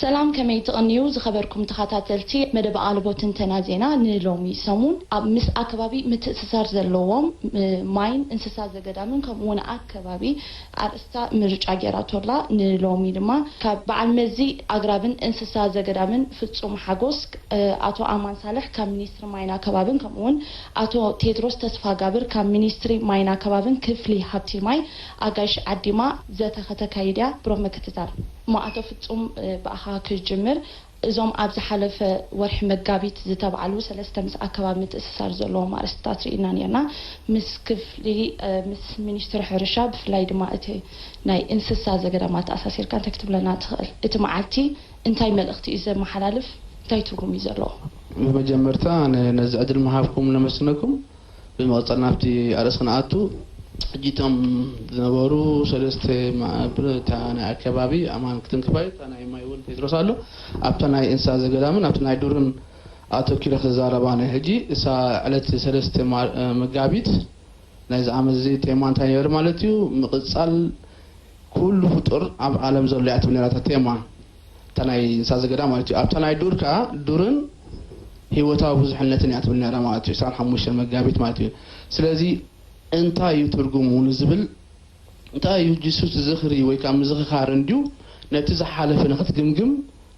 ሰላም፣ ከመይ ትቕንዩ ዝኸበርኩም ተኸታተልቲ መደብ ኣልቦ ትንተና ዜና? ንሎሚ ሰሙን ኣብ ምስ ኣከባቢ ምትእስሳር ዘለዎም ም-፣ ማይን እንስሳ ዘገዳምን ከምኡ እውን ኣከባቢ ኣርእስታ ምርጫ ጌራቶላ። ንሎሚ ድማ ካብ በዓል መዚ ኣግራብን እንስሳ ዘገዳምን ፍጹም ሓጎስ፣ እ፣ ኣቶ ኣማን ሳልሕ ካብ ሚኒስትሪ ማይን ኣከባብን ከምኡ እውን ኣቶ ቴድሮስ ተስፋጋብር ካብ ሚኒስትሪ ማይን ኣከባብን ክፍሊ ሃብቲ ማይ ኣጋይሽ ዓዲማ ዘተ ከተካይድ እያ። ብሩኽ ምክትታል። እሞ ኣቶ ፍጹም፣ እ፣ ብኣኻ ክጅምር። እዞም ኣብ ዝሓለፈ ወርሒ መጋቢት ዝተባዕሉ ሰለስተ ምስ ኣከባቢ ምትእስሳር ዘለዎም ኣርእስትታት ርኢና ነርና። ምስ ክፍሊ፣ እ፣ ምስ ሚኒስትሪ ሕርሻ ብፍላይ ድማ እቲ ናይ እንስሳ ዘገዳማት ኣሳሲርካ እንታይ ክትብለና ትኽእል? እቲ መዓልቲ እንታይ መልእኽቲ እዩ ዘመሓላልፍ? እንታይ ትርጉም እዩ ዘለዎ? ብመጀመርታ ን-፣ ነዚ ዕድል ምሃብኩም ነመስግነኩም። ብምቕጻል ናብቲ ኣርእስቲ ክንኣቱ፣ ሕጂ እቶም ዝነበሩ ሰለስተ ማ-፣ እታ ናይ ኣከባቢ ኣማን ክትንክፋይ፣ እታ ናይ ማይ እውን ቴድሮስ ኣሎ። ኣብታ ናይ እንስሳ ዘገዳምን ኣብቲ ናይ ዱርን ኣተኪረ ክዛረባ እየ። ሕጂ እሳ ዕለት ሰለስተ ማ-፣ መጋቢት ናይዚ ዓመት እዚ ቴማ እንታይ ነይሩ ማለት እዩ? ምቕጻል ኩሉ ፍጡር ኣብ ዓለም ዘሎ እያ ትብል ነይራ እታ ቴማ። እታ ናይ እንስሳ ዘገዳም ማለት እዩ። ኣብታ ናይ ዱር ከኣ ዱርን ህይወታዊ ብዙሕነትን እያ ትብል ነይራ ማለት እዩ። ዕስራን ሓሙሽተን መጋቢት ማለት እዩ። ስለዚ እንታይ እዩ ትርጉሙ ንዝብል፣ እንታይ እዩ ጅሱስ ዝኽሪ ወይ ከዓ ምዝኽኻር እንድዩ፣ ነቲ ዝሓለፈ ንኽትግምግም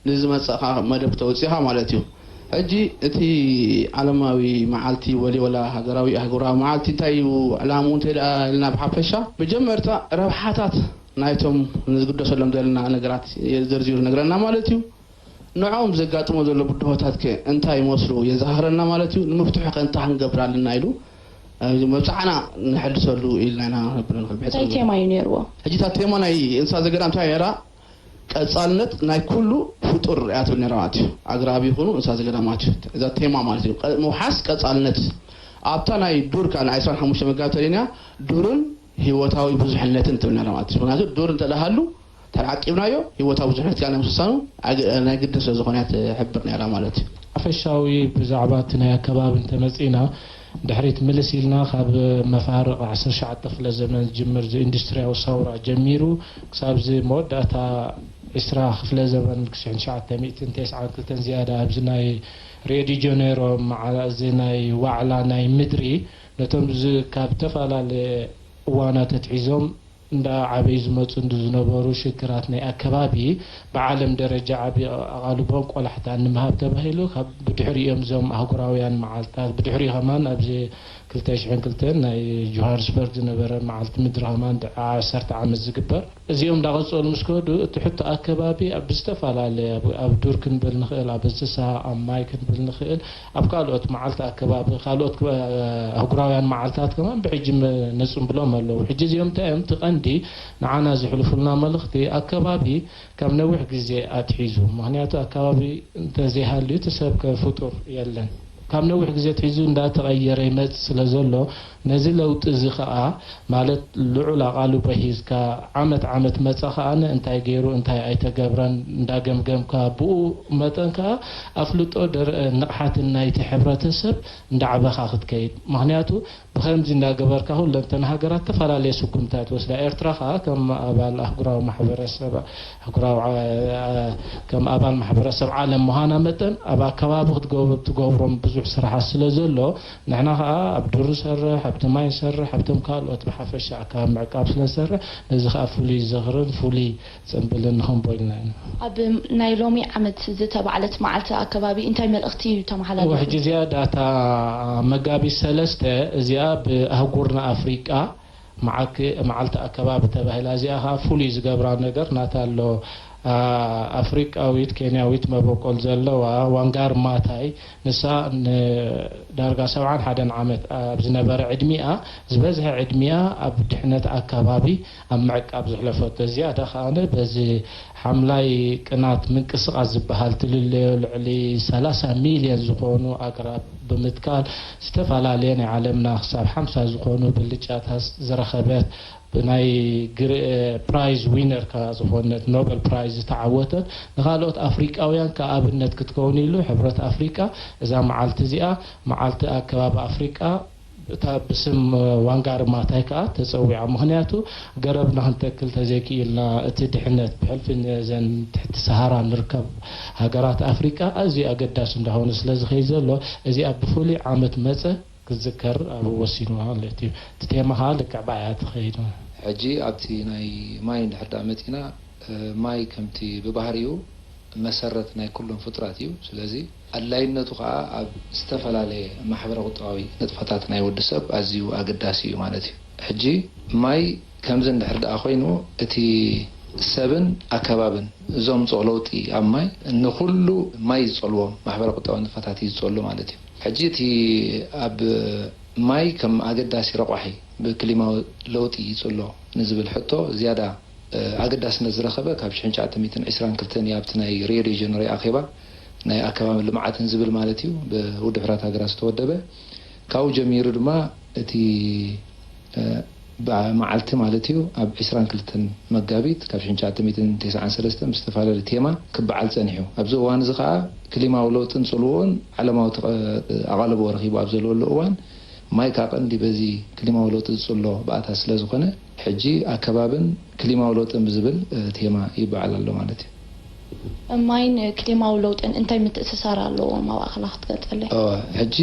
ንዝመጽእ ኸዓ መደብ ክተውጽእ ኢኻ ማለት እዩ። ሕጂ እቲ ዓለማዊ መዓልቲ ወሊ ወላ ሃገራዊ ኣህጉራዊ መዓልቲ እንታይ እዩ ዕላምኡ እንተ ደኣ ኢልና ብሓፈሻ፣ መጀመርታ ረብሓታት ናይቶም ንዝግደሰሎም ዘለና ነገራት ዘርዚሩ ይነግረና ማለት እዩ። ንዕኦም ዘጋጥሞ ዘሎ ብድሆታት ከ እንታይ ይመስሉ የዘኻኽረና ማለት እዩ። ንምፍትሑ ከ እንታይ ክንገብር ኣለና ኢሉ፣ እ፣ መብጽዓና ንሕድሰሉ ኢልና ኢና ነብል ንኽእል ብሕጽር እንታይ ዝበለ። ቴማ እዩ ነይርዎ? ሕጂ እታ ቴማ ናይ እንስሳ ዘገዳም እንታይ ነይራ? ቀጻልነት ናይ ኩሉ ፍጡር እያ ትብል ነይራ ማለት እዩ። ኣግራብ ይኹኑ እንስሳ ዘገዳም ማለት እዩ። እዛ ቴማ ማለት እዩ። ቀ-፣ ምውሓስ ቀጻልነት። ኣብታ ናይ ዱር ከኣ ን ዕስራን ሓሙሽተ መጋቢት ተሪእና ዱርን ህይወታዊ ብዙሕነትን ትብል ነይራ ማለት እዩ። ምኽንያቱ ዱር እንተ ደኣ ሃሉ ተዓቂብናዮ ህይወታዊ ብዙሕነት ከኣ ናይ ምስሳኑ ኣግ-፣ ናይ ግድን ስለ ዝኾነ እያ ትሕብር ነይራ ማለት እዩ። ሓፈሻዊ ብዛዕባ እቲ ናይ ኣከባቢ እንተመጺእና፣ ድሕሪት ምልስ ኢልና ካብ መፋርቕ ዓሰርተ ትሽዓተ ክፍለ ዘመን ዝጅምር እዚ ኢንዱስትርያዊ ሰውራ ጀሚሩ ክሳብ እዚ መወዳእታ ዕስራ ክፍለ ዘመን፣ ሽሕን ትሽዓተ ሚእትን ተስዓን ክልተን ዝያዳ ኣብዚ ናይ ሪዮ ዲ ጀኔሮ መዓ-፣ እዚ ናይ ዋዕላ ናይ ምድሪ ነቶም ዝ-፣ ካብ ዝተፈላለየ እዋናት ኣትሒዞም እንዳ ዓበዩ ዝመጹ እንዱ ዝነበሩ ሽግራት ናይ ኣከባቢ ብዓለም ደረጃ ዓቢ ኣቓልቦን ቆላሕታን ንምሃብ ተባሂሉ ካብ ብድሕሪኦም እዞም ኣህጉራውያን መዓልታት፣ ብድሕሪኡ ከማን ኣብዚ ክልተ ሽሕን ክልተን ናይ ጆሃንስበርግ ዝነበረ መዓልቲ ምድሪ ከማን ድ-፣ ዓሰርተ ዓመት ዝግበር። እዚኦም እንዳቐጸሉ ምስ ከዱ እቲ ሕቶ ኣከባቢ ኣብ ዝተፈላለየ፣ ኣብ፣ ኣብ ዱር ክንብል ንኽእል፣ ኣብ እንስሳ፣ ኣብ ማይ ክንብል ንኽእል፣ ኣብ ካልኦት መዓልቲ ኣከባቢ፣ ካልኦት ክበ-፣ ኣህጉራውያን መዓልታት ከማን ብሕጂ መ-፣ ነጽንብሎም ኣለዉ። ሕጂ እዚኦም እንታይ እዮም? እቲ ቀንዲ ንዓና ዝሕልፉልና መልእኽቲ፣ ኣከባቢ ካብ ነዊሕ ግዜ ኣትሒዙ፣ ምኽንያቱ ኣከባቢ እንተዘይሃልዩ እቲ ሰብ ከ ፍጡር የለን። ካብ ነዊሕ ግዜ ኣትሒዙ እንዳተቐየረ ይመጽእ ስለ ዘሎ፣ ነዚ ለውጢ እዚ ከኣ፣ ማለት ልዑል ኣቓልቦ ሂዝካ፣ ዓመት ዓመት መጸ ከኣ እንታይ ገይሩ፣ እንታይ ኣይተገብረን እንዳገምገምካ፣ ብኡ መጠን ከኣ ኣፍልጦ ደር-፣ ንቕሓትን ናይቲ ሕብረተሰብ እንዳዕበኻ ክትከይድ። ምኽንያቱ ብኸምዚ እንዳገበርካ ኩለንተን ሃገራት ዝተፈላለየ ስጉምታት ይወስዳ። ኤርትራ ከኣ ከም ኣባል ኣህጉራዊ ማሕበረሰብ፣ ኣህጉራዊ፣ ዓ-፣ ከም ኣባል ማሕበረሰብ ዓለም ምዃና መጠን ኣብ ኣከባቢ ክትገብ-፣ ትገብሮም ብዙሕ ስራሓት ስለ ዘሎ፣ ንሕና ከኣ ኣብ ዱር ንሰርሕ፣ ኣብቲ ማይ ንሰርሕ፣ ኣብቶም ካልኦት ብሓፈሻ ኣከባቢ ምዕቃብ ስለ ንሰርሕ፣ ነዚ ከኣ ፍሉይ ዝኽርን ፍሉይ ጽንብልን ንኸንቦ ኢልና ኢና። ኣብ ናይ ሎሚ ዓመት ዝተባዕለት መዓልቲ ኣከባቢ እንታይ መልእኽቲ እዩ ተመሓላሊፉ? ሕጂ እዚኣ ዳታ መጋቢት ሰለስተ፣ እዚኣ ብኣህጉርና ኣፍሪቃ መዓክ-፣ መዓልቲ ኣከባቢ ተባሂላ። እዚኣ ኸዓ ፍሉይ ዝገብራ ነገር ናታ ኣሎ። ኣ-፣ ኣፍሪቃዊት ኬንያዊት መበቆል ዘለዋ ዋንጋር ማታይ፣ ንሳ ንዳርጋ ሰብዓን ሓደን ዓመት ኣብ ዝነበረ ዕድሚኣ፣ ዝበዝሐ ዕድሚኣ ኣብ ድሕነት ኣከባቢ ኣብ ምዕቃብ ዘሕለፈቶ። ዝያዳ ከኣ በዚ ሓምላይ ቅናት ምንቅስቓስ ዝበሃል ትልለዮ ልዕሊ ሰላሳ ሚልዮን ዝኾኑ ኣግራብ ብምትካል፣ ዝተፈላለየ ናይ ዓለምና ክሳብ ሓምሳ ዝኾኑ ብልጫታት ዝረኸበት፣ ብናይ ግር-፣ ፕራይዝ ዊነር ከኣ ዝኾነት፣ ኖበል ፕራይዝ ዝተዓወተት፣ ንኻልኦት ኣፍሪቃውያን ከኣ ኣብነት ክትከውን ኢሉ ሕብረት ኣፍሪቃ እዛ መዓልቲ እዚኣ መዓልቲ ኣከባቢ ኣፍሪቃ እታ ብስም ዋንጋሪ ማታይ ከኣ ተጸዊዓ። ምኽንያቱ ገረብና ክንተክል ተዘይክኢልና፣ እቲ ድሕነት ብሕልፊ ነዘን ትሕቲ ሰሃራ ንርከብ ሃገራት ኣፍሪቃ ኣዝዩ ኣገዳሲ እንዳኾነ ስለ ዝኸይድ ዘሎ፣ እዚኣ ብፍሉይ ዓመት መጸ ክዝከር ኣብ ወሲኑ ማለት እዩ። እቲ ቴማ ከኣ ልክዕ ብኣያ ትኸይድ። ሕጂ ኣብቲ ናይ ማይ እንድሕር ደኣ መጺና፣ እ፣ ማይ ከምቲ ብባህሪኡ መሰረት ናይ ኩሎም ፍጡራት እዩ። ስለዚ ኣድላይነቱ ከኣ ኣብ ዝተፈላለየ ማሕበረ ቁጠባዊ ንጥፈታት ናይ ወዲ ሰብ ኣዝዩ ኣገዳሲ እዩ ማለት እዩ። ሕጂ ማይ ከምዚ እንድሕር ደኣ ኮይኑ፣ እቲ ሰብን ኣከባብን ዘምጽኦ ለውጢ ኣብ ማይ ንኹሉ ማይ ዝጸልዎ ማሕበረ ቁጠባዊ ንጥፈታት እዩ ዝጸሉ ማለት እዩ። ሕጂ እቲ ኣብ ማይ ከም ኣገዳሲ ረቋሒ ብክሊማዊ ለውጢ ይጽሎ ንዝብል ሕቶ ዝያዳ፣ እ፣ ኣገዳስነት ዝረኸበ ካብ ሽሕን ትሽዓተ ሚእትን ዕስራን ክልተን እዩ፣ ኣብቲ ናይ ሪዮ ዴ ጀነሮ ኣኼባ ናይ ኣከባብን ልምዓትን ዝብል ማለት እዩ፣ ብውድብ ሕቡራት ሃገራት ዝተወደበ። ካብኡ ጀሚሩ ድማ እቲ፣ እ፣ በ-፣ መዓልቲ ማለት እዩ፣ ኣብ ዕስራን ክልተን መጋቢት ካብ ሽሕን ትሽዓተ ሚእትን ተስዓን ሰለስተን ብዝተፈላለየ ቴማ ክበዓል ጸኒሑ። ኣብዚ እዋን እዚ ከኣ ክሊማዊ ለውጥን ጽልውኡን ዓለማዊ ተቐ-፣ ኣቓልቦ ረኺቡ ኣብ ዘለወሉ እዋን፣ ማይ ከኣ ቀንዲ በዚ ክሊማዊ ለውጢ ዝጽሎ ባእታ ስለ ዝኾነ፣ ሕጂ ኣከባብን ክሊማዊ ለውጥን ብዝብል፣ እ፣ ቴማ ይበዓል ኣሎ ማለት እዩ። ማይን ክሊማዊ ለውጥን እንታይ ምትእስሳር ኣለዎም? ኣብ ኣኽላ ክትገልጸለይ? እወ፣ ሕጂ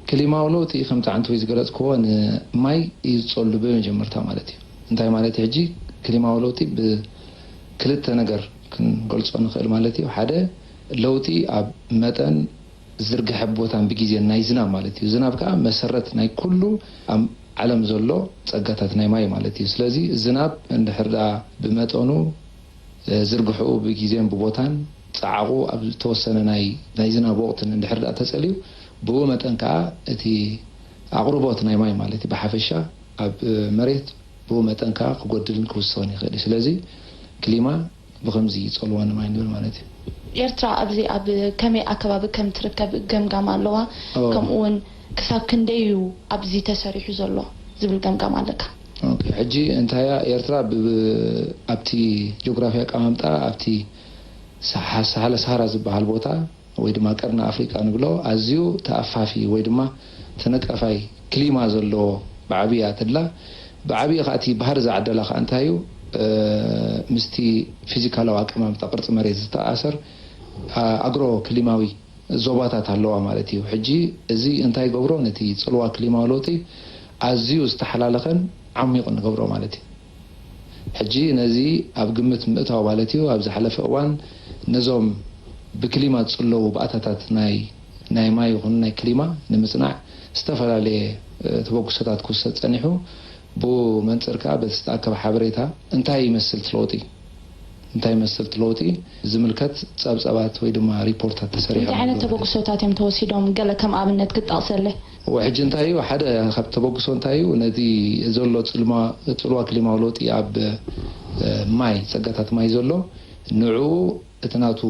ክሊማዊ ለውጢ ከምቲ ዓንተወይ ዝገለጽክዎ ንማይ እዩ ዝጸሉ ብመጀመርታ ማለት እዩ። እንታይ ማለት እዩ? ሕጂ ክሊማዊ ለውጢ ብክልተ ነገር ክንገልጾ ንኽእል ማለት እዩ። ሓደ ለውጢ ኣብ መጠን ዝርግሐ ቦታን ብግዜን ናይ ዝናብ ማለት እዩ። ዝናብ ከኣ መሰረት ናይ ኩሉ ኣብ ዓለም ዘሎ ጸጋታት ናይ ማይ ማለት እዩ። ስለዚ ዝናብ እንድሕር ደኣ ብመጠኑ፣ እ፣ ዝርግሕኡ ብግዜን ብቦታን ጸዓቑ ኣብ ዝተወሰነ ናይ፣ ናይ ዝናብ ወቕትን እንድሕር ደኣ ተጸልዩ፣ ብኡ መጠን ከኣ እቲ ኣቕርቦት ናይ ማይ ማለት እዩ ብሓፈሻ ኣብ፣ እ፣ መሬት ብኡ መጠን ከኣ ክጎድልን ክውስኽን ይኽእል እዩ። ስለዚ ክሊማ ብኸምዚ ይጸልዋ ንማይ ንብል ማለት እዩ። ኤርትራ ኣብዚ ኣብ ከመይ ኣከባቢ ከም ትርከብ ገምጋም ኣለዋ? እወ። ከምኡ እውን ክሳብ ክንደይ እዩ ኣብዚ ተሰሪሑ ዘሎ ዝብል ገምጋም ኣለካ? ኦኬ፣ ሕጂ እንታያ ኤርትራ ብ-፣ ኣብቲ ጂኦግራፊ ኣቀማምጣ ኣብቲ ሰሓ-፣ ሳህለ ሰሃራ ዝበሃል ቦታ ወይ ድማ ቀርኒ ኣፍሪቃ ንብሎ ኣዝዩ ተኣፋፊ ወይ ድማ ተነቃፋይ ክሊማ ዘለዎ ብዓብያ ተድላ። ብዓብዪ ከኣ እቲ ባህሪ ዝዓደላ ከኣ እንታይ እዩ? እ፣ ምስቲ ፊዚካላዊ ኣቀማምጣ ቅርጺ መሬት ዝተኣሳሰር፣ ኣ-፣ ኣግሮ ክሊማዊ ዞባታት ኣለዋ ማለት እዩ። ሕጂ እዚ እንታይ ይገብሮ? ነቲ ጽልዋ ክሊማዊ ለውጢ ኣዝዩ ዝተሓላለኸን ዓሚቑን ንገብሮ ማለት እዩ። ሕጂ ነዚ ኣብ ግምት ምእታው ማለት እዩ፣ ኣብ ዝሓለፈ እዋን ነዞም ብክሊማ ዝጽለዉ ባእታታት ናይ፣ ናይ ማይ ይኹን ናይ ክሊማ ንምጽናዕ ዝተፈላለየ፣ እ፣ ተበግሶታት ክውሰድ ጸኒሑ። ብኡ መንጽር ከኣ በቲ ዝተኣከበ ሓበሬታ እንታይ ይመስል እቲ ለውጢ፣ እንታይ ይመስል እቲ ለውጢ ዝምልከት ጸብጸባት ወይ ድማ ሪፖርታት ተሰሪሖም እንታይ ዓይነት ኣለዉ ማለት እዩ። ተበግሶታት እዮም ተወሲዶም? ገለ ከም ኣብነት ክትጠቕሰለይ? እወ፣ ሕጂ እንታይ እዩ፣ ሓደ ካብ ተበግሶ እንታይ እዩ፣ ነቲ ዘሎ ጽልማ-፣ ጽልዋ ክሊማዊ ለውጢ ኣብ፣ እ፣ ማይ፣ ጸጋታት ማይ ዘሎ፣ ንዕኡ እቲ ናቱ፣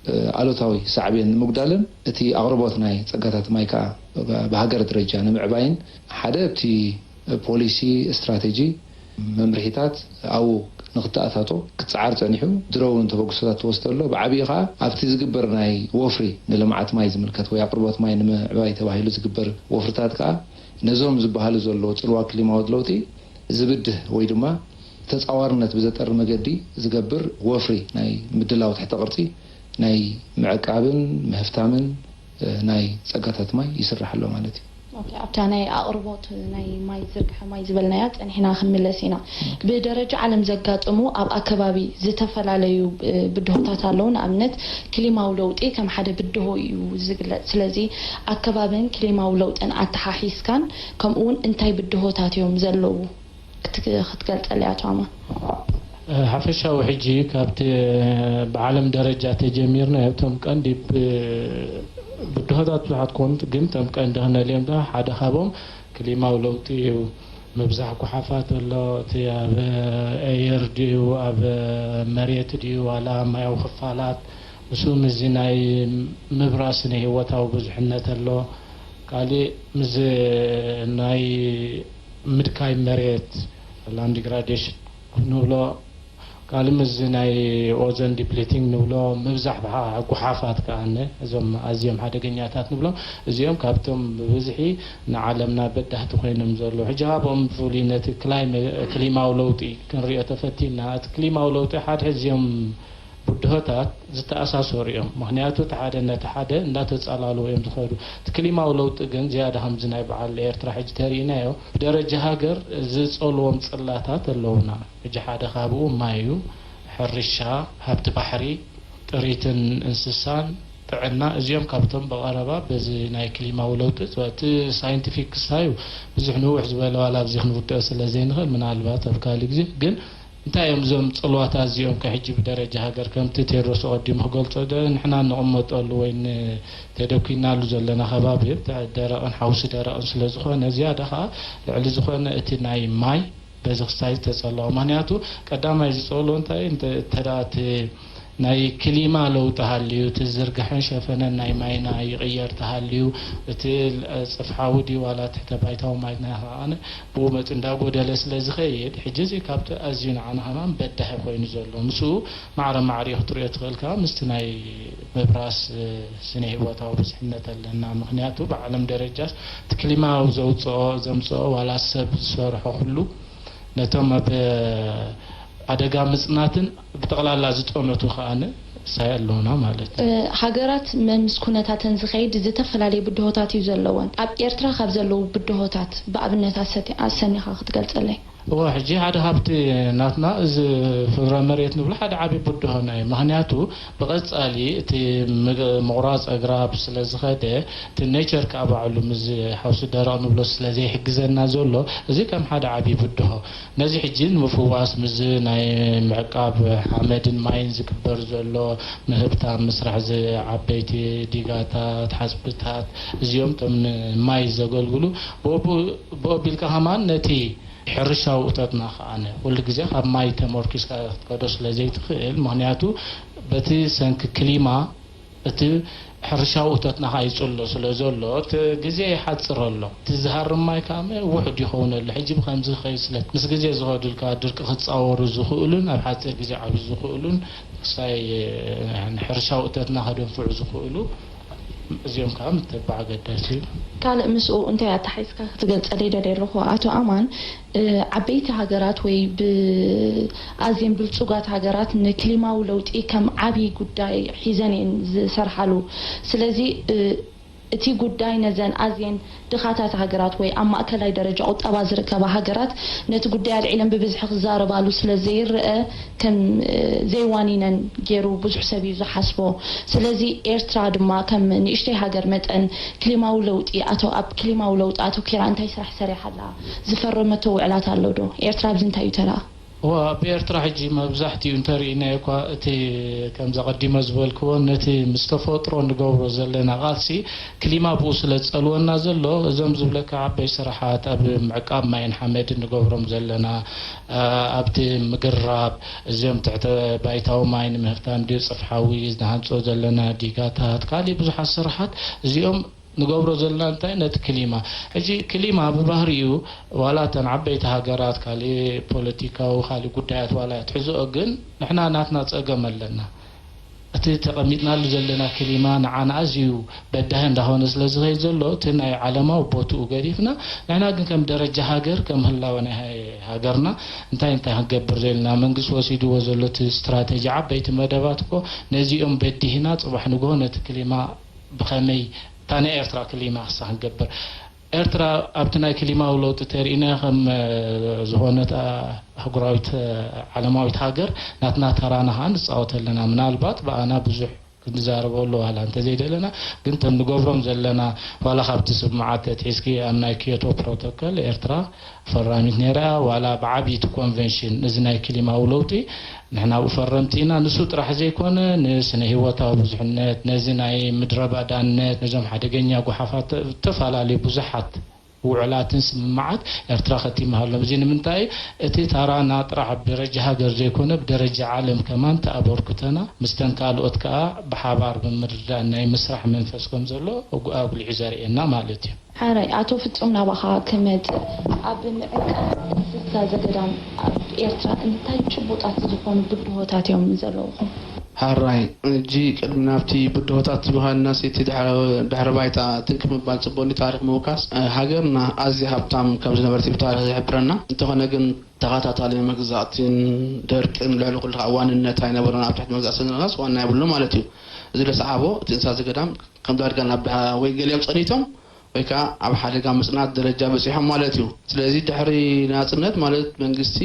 እ፣ ኣሉታዊ ሳዕቤን ንምጉዳልን እቲ ኣቕርቦት ናይ ጸጋታት ማይ ከኣ ብ-፣ ብሃገር ደረጃ ንምዕባይን ሓደ ኣብቲ ፖሊሲ፣ ስትራተጂ፣ መምርሒታት ኣብኡ ንክተኣታቶ ክጸዓር ጸኒሑ። ድሮ እውን ተበግሶታት ትወስዶ ኣሎ። ብዓብዪ ከኣ ኣብቲ ዝግበር ናይ ወፍሪ ንልምዓት ማይ ዝምልከት ወይ ኣቕርቦት ማይ ንምዕባይ ተባሂሉ ዝግበር ወፍርታት ከኣ ነዞም ዝበሃሉ ዘለዉ ጽልዋ ክሊማዊ ለውጢ ዝብድህ ወይ ድማ ተጻዋርነት ብዘጠሪ መገዲ ዝገብር ወፍሪ ናይ ምድላው ትሕተ ቅርጺ ናይ ምዕቃብን ምህፍታምን፣ እ፣ ናይ ጸጋታት ማይ ይስራሕ ኣሎ ማለት እዩ። ኦኬ፣ ኣብታ ናይ ኣቕርቦት ናይ ማይ ዝርግሐ ማይ ዝበልናያ ጸኒሕና ክንምለስ ኢና። ብደረጃ ዓለም ዘጋጥሙ ኣብ ኣከባቢ ዝተፈላለዩ፣ እ፣ ብድሆታት ኣለዉ። ንኣብነት ክሊማዊ ለውጢ ከም ሓደ ብድሆ እዩ ዝግለጽ። ስለዚ ኣከባብን ክሊማዊ ለውጥን ኣተሓሒዝካን ከምኡ እውን እንታይ ብድሆታት እዮም ዘለዉ? ክት-፣ ክትገልጸለይ ኣቶ ኣማን። እ፣ ሓፈሻዊ ሕጂ ካብቲ ብዓለም ደረጃ ተጀሚርና እቶም ቀንዲ ብ-፣ ብድሆታት ብዙሓት ክኾኑ ግን እቶም ቀንዲ ክነልዮም ደኣ ሓደ ካብኦም ክሊማዊ ለውጢ እዩ። ምብዛሕ ጓሓፋት ኣሎ፣ እቲ ኣብ ኣየር ድዩ፣ ኣብ መሬት ድዩ፣ ዋላ ማያዊ ክፋላት፣ ምስኡ ምስዚ ናይ ምብራስ ስነ ህይወታዊ ብዙሕነት ኣሎ። ካሊእ ምስዚ ናይ ምድካይ መሬት፣ ላንድ ዲግራዴሽን ንብሎ፣ ካልእ ምስዚ ናይ ኦዞን ዲፕሊቲንግ ንብሎ ምብዛሕ ብሓ-፣ ጉሓፋት ከኣነ እዞም ኣዝዮም ሓደገኛታት ንብሎም እዚኦም ካብቶም ብብዝሒ ንዓለምና በዳህቲ ኮይኖም ዘለዉ። ሕጂ ካብኦም ብፍሉይ ነቲ ክላይመ-፣ ክሊማዊ ለውጢ ክንሪኦ ተፈቲና፣ እቲ ክሊማዊ ለውጢ ሓድሕድ እዚኦም ብድሆታት ዝተኣሳሰሩ እዮም። ምኽንያቱ እቲ ሓደ ነቲ ሓደ እንዳተጻላለዉ እዮም ዝኸዱ። እቲ ክሊማዊ ለውጢ ግን ዝያዳ ከምዚ ናይ በዓል ኤርትራ ሕጂ ተሪእናዮ፣ ብደረጃ ሃገር ዝጸልዎም ጽላታት ኣለዉና። ሕጂ ሓደ ካብኡ ማይ እዩ፣ ሕርሻ፣ ሃብቲ ባሕሪ፣ ጥሪትን እንስሳን፣ ጥዕና፣ እዚኦም ካብቶም ብቐረባ በዚ ናይ ክሊማዊ ለውጢ፣ እቲ ሳይንቲፊክ ክሳዩ ብዙሕ ንውሕ ዝበለ ዋላ ኣብዚ ክንውድኦ ስለ ዘይንኽእል፣ ምናልባት ኣብ ካልእ ግዜ ግን እንታይ እዮም እዞም ጽልዋታት እዚኦም ከ ሕጂ ብደረጃ ሃገር ከምቲ ቴድሮስ ኣቐዲሙ ክገልጾ ደ-፣ ንሕና ንቕመጠሉ ወይ ን-፣ ተደኲናሉ ዘለና ከባቢ ደ-፣ ደረቕን ሓውሲ ደረቕን ስለ ዝኾነ፣ ዝያዳ ኸኣ ልዕሊ ዝኾነ እቲ ናይ ማይ በዚ ክሳይ ዝተጸልኦ። ምኽንያቱ ቀዳማይ ዝጸልኦ እንታይ እንተ-፣ እንተ ደኣ እቲ ናይ ክሊማ ለውጢ ሃልዩ፣ እቲ ዝርግሐን ሸፈነን ናይ ማይና ይቕየር ተሃልዩ፣ እቲ ጽፍሓዊ ድዩ ዋላ ትሕተ ባይታዊ ማይና ከኣ ብኡ መጠን እንዳጎደለ ስለ ዝኸይድ፣ ሕጂ እዚ ካብቲ ኣዝዩ ንዓና ከማን በዳሂ ኮይኑ ዘሎ፣ ምስኡ ማዕረ ማዕሪኡ ክትሪኦ ትኽእል ከኣ ምስቲ ናይ ምብራስ፣ እ፣ ስነ ህይወታዊ ብዝሕነት ኣለና። ምኽንያቱ ብዓለም ደረጃስ እቲ ክሊማዊ ዘውጽኦ፣ ዘምጽኦ ዋላ ሰብ ዝሰርሖ ኩሉ ነቶም ኣብ ሓደጋ ምጽናትን ብጠቕላላ ዝጠመቱ ከኣ ሳይ ኣለውና ማለት እዩ። እ፣ ሃገራት መ-፣ ምስ ኩነታተን ዝኸይድ ዝተፈላለየ ብድሆታት እዩ ዘለወን። ኣብ ኤርትራ ካብ ዘለዉ ብድሆታት ብኣብነት ኣሰቲ-፣ ኣሰኒኻ ክትገልጸለይ? እወ፣ ሕጂ ሓደ ካብቲ ናትና እዚ ፍረ መሬት ንብሎ ሓደ ዓቢ ብድሆና እዩ። ምኽንያቱ ብቐጻሊ እቲ ምግ-፣ ምቑራጽ ኣግራብ ስለ ዝኸደ፣ እቲ ኔቸር ከኣ ባዕሉ ምስ ሓውሲ ደረቕ ንብሎ ስለ ዘይሕግዘና ዘሎ፣ እዚ ከም ሓደ ዓቢ ብድሆ። ነዚ ሕጂ ንምፍዋስ ምስዚ ናይ ምዕቃብ ሓመድን ማይን ዝግበር ዘሎ ምህብታ ምስራሕ፣ እዚ ዓበይቲ ዲጋታት፣ ሓጽብታት፣ እዚኦም እቶም ንማይ ዘገልግሉ ብኡ፣ ብኡ ኣቢልካ ከማን ነቲ ሕርሻዊ እቶትና ከኣ ኩሉ ግዜ ካብ ማይ ተመርኪስካ ክትከዶ ስለ ዘይትኽእል፣ ምኽንያቱ በቲ ሰንኪ ክሊማ እቲ ሕርሻዊ እቶትና ከኣ ይጽሎ ስለ ዘሎ፣ እቲ ግዜ ይሓጽር ኣሎ። እቲ ዝሃርም ማይ ከኣ ውሑድ ይኸውን ኣሎ። ሕጂ ብኸምዚ ክኸይድ ስለ፣ ምስ ግዜ ዝኸዱልካ ድርቂ ክጻወሩ ዝኽእሉን ኣብ ሓጺር ግዜ ዓብዩ ዝኽእሉን ክሳይ፣ እ፣ ንሕርሻዊ እቶትና ከደንፍዑ ዝኽእሉ እዚኦም ከኣ ምትብባዕ ኣገዳሲ እዩ። ካልእ ምስኡ እንታይ ኣተሓሒዝካ ክትገልጸለይ ደልየ ኣለኹ ኣቶ ኣማን፣ እ፣ ዓበይቲ ሃገራት ወይ ብ-፣ ኣዝየን ብልጹጋት ሃገራት ንክሊማዊ ለውጢ ከም ዓቢ ጉዳይ ሒዘን እየን ዝሰርሓሉ። ስለዚ፣ እ፣ እቲ ጉዳይ ነዘን ኣዝየን ድኻታት ሃገራት ወይ ኣብ ማእከላይ ደረጃ ቁጠባ ዝርከባ ሃገራት ነቲ ጉዳይ ኣልዒለን ብብዝሒ ክዛረባሉ ስለ ዘይረኣ፣ ከም፣ እ፣ ዘይዋኒነን ገይሩ ብዙሕ ሰብ እዩ ዝሓስቦ። ስለዚ ኤርትራ ድማ ከም ንእሽተይ ሃገር መጠን ክሊማዊ ለውጢ ኣቶ-፣ ኣብ ክሊማዊ ለውጢ ኣተኲራ እንታይ ስራሕ ሰሪሓ ኣላ? ዝፈረመቶ ውዕላት ኣሎ ዶ? ኤርትራ ኣብዚ እንታይ እዩ ተራ? እዋ፣ ኣብ ኤርትራ ሕጂ መብዛሕትኡ እንተርኢናዮ እኳ እቲ ከምዚ ኣቐዲመ ዝበልክዎ ነቲ ምስ ተፈጥሮ ንገብሮ ዘለና ቃልሲ ክሊማ ብኡ ስለ ዝጸልወና ዘሎ፣ እዞም ዝብለካ ዓበይ ስራሓት ኣብ ምዕቃብ ማይን ሓመድን ንገብሮም ዘለና፣ ኣ-፣ ኣብቲ ምግራብ፣ እዚኦም ትሕተ ባይታዊ ማይ ንምህብታም ድዩ ጽፍሓዊ ዝንሃንጾ ዘለና ዲጋታት፣ ካልእ ብዙሓት ስራሓት እዚኦም ንገብሮ ዘለና እንታይ ነቲ ክሊማ። ሕጂ ክሊማ ብባህሪኡ ዋላ እተን ዓበይቲ ሃገራት ካልእ ፖለቲካዊ ካልእ ጉዳያት ዋላ ትሕዝኦ፣ ግን ንሕና ናትና ጸገም ኣለና። እቲ ተቐሚጥናሉ ዘለና ክሊማ ንዓና ኣዝዩ በዳሂ እንዳኾነ ስለ ዝኸይድ ዘሎ፣ እቲ ናይ ዓለማዊ ቦትኡ ገዲፍና፣ ንሕና ግን ከም ደረጃ ሃገር፣ ከም ህላወ ናይ ሃ-፣ ሃገርና እንታይ እንታይ ክንገብር ዘልና፣ መንግስቲ ወሲድዎ ዘሎ እቲ ስትራተጂ፣ ዓበይቲ መደባት እኮ ነዚኦም በዲህና፣ ጽባሕ ንግሆ ነቲ ክሊማ ብኸመይ እታ ናይ ኤርትራ ክሊማ ክሳ ክንገብር። ኤርትራ ኣብቲ ናይ ክሊማዊ ለውጢ ተሪእና ከም፣ እ፣ ዝኾነት፣ እ፣ ኣህጉራዊት፣ እ፣ ዓለማዊት ሃገር ናትና ተራና ኸኣ ንጻወት ኣለና። ምናልባት ብኣና ብዙሕ ክንዛረበሉ ዋላ እንተዘይደለና፣ ግን እቶም ንገብሮም ዘለና ዋላ ካብቲ ስምምዓት ተትሒዝኪ ኣብ ናይ ኪዮቶ ፕሮቶኮል ኤርትራ ፈራሚት ነይራ፣ ዋላ ብዓብዪ እቲ ኮንቨንሽን፣ እዚ ናይ ክሊማዊ ለውጢ ንሕና ኣብኡ ፈረምቲ ኢና። ንሱ ጥራሕ ዘይኮነ፣ ንስነ ህይወታዊ ብዙሕነት፣ ነዚ ናይ ምድረ ባዳነት፣ ነዞም ሓደገኛ ጓሓፋት፣ ዝተፈላለዩ ብዙሓት ውዕላትን ስምምዓት ኤርትራ ከቲማ ኣሎ። እዚ ንምንታይ? እቲ ታራና ጥራሕ ብደረጃ ሃገር ዘይኮነ፣ ብደረጃ ዓለም ከማን ተኣበርክቶና፣ ምስተን ካልኦት ከኣ ብሓባር ብምርድዳእ ናይ ምስራሕ መንፈስ ከም ዘሎ ኣጉ-፣ ኣጉሊሑ ዘርእየና ማለት እዩ። ሓራይ፣ ኣቶ ፍጹም፣ ናባኻ ክመጽእ፣ ኣብ ምዕቃብ እንስሳ ዘገዳም ኣብ ኤርትራ እንታይ ጭቡጣት ዝኾኑ ብድሆታት እዮም ዘለውኹም? ሓራይ፣ ሕጂ ቅድሚ ናብቲ ብድሆታት ዝበሃልና፣ እቲ ድሕረ-፣ ድሕረ ባይታ ትንክፍ ምባል ጽቡቕ እንዲ ታሪኽ ምውካስ፣ እ፣ ሃገርና ኣዝያ ሃብታም ከም ዝነበረት እዩ ብታሪኽ ዝሕብረና። እንተኾነ ግን ተኸታታሊ መግዛእትን ደርቅን ልዕሊ ኩሉ ከዓ ዋንነት ኣይነበሮን። ኣብ ትሕቲ መግዛእቲ ስለ ዝነበረስ ዋና የብሉን ማለት እዩ። እዚ ለሰዓቦ እቲ እንስሳ ዘገዳም ከም ዳርጋ ናብ ድሃ ወይ ገሊኦም ጸኒቶም ወይ ከዓ ኣብ ሓደጋ ምጽናት ደረጃ በጺሖም ማለት እዩ። ስለዚ ድሕሪ ናጽነት ማለት መንግስቲ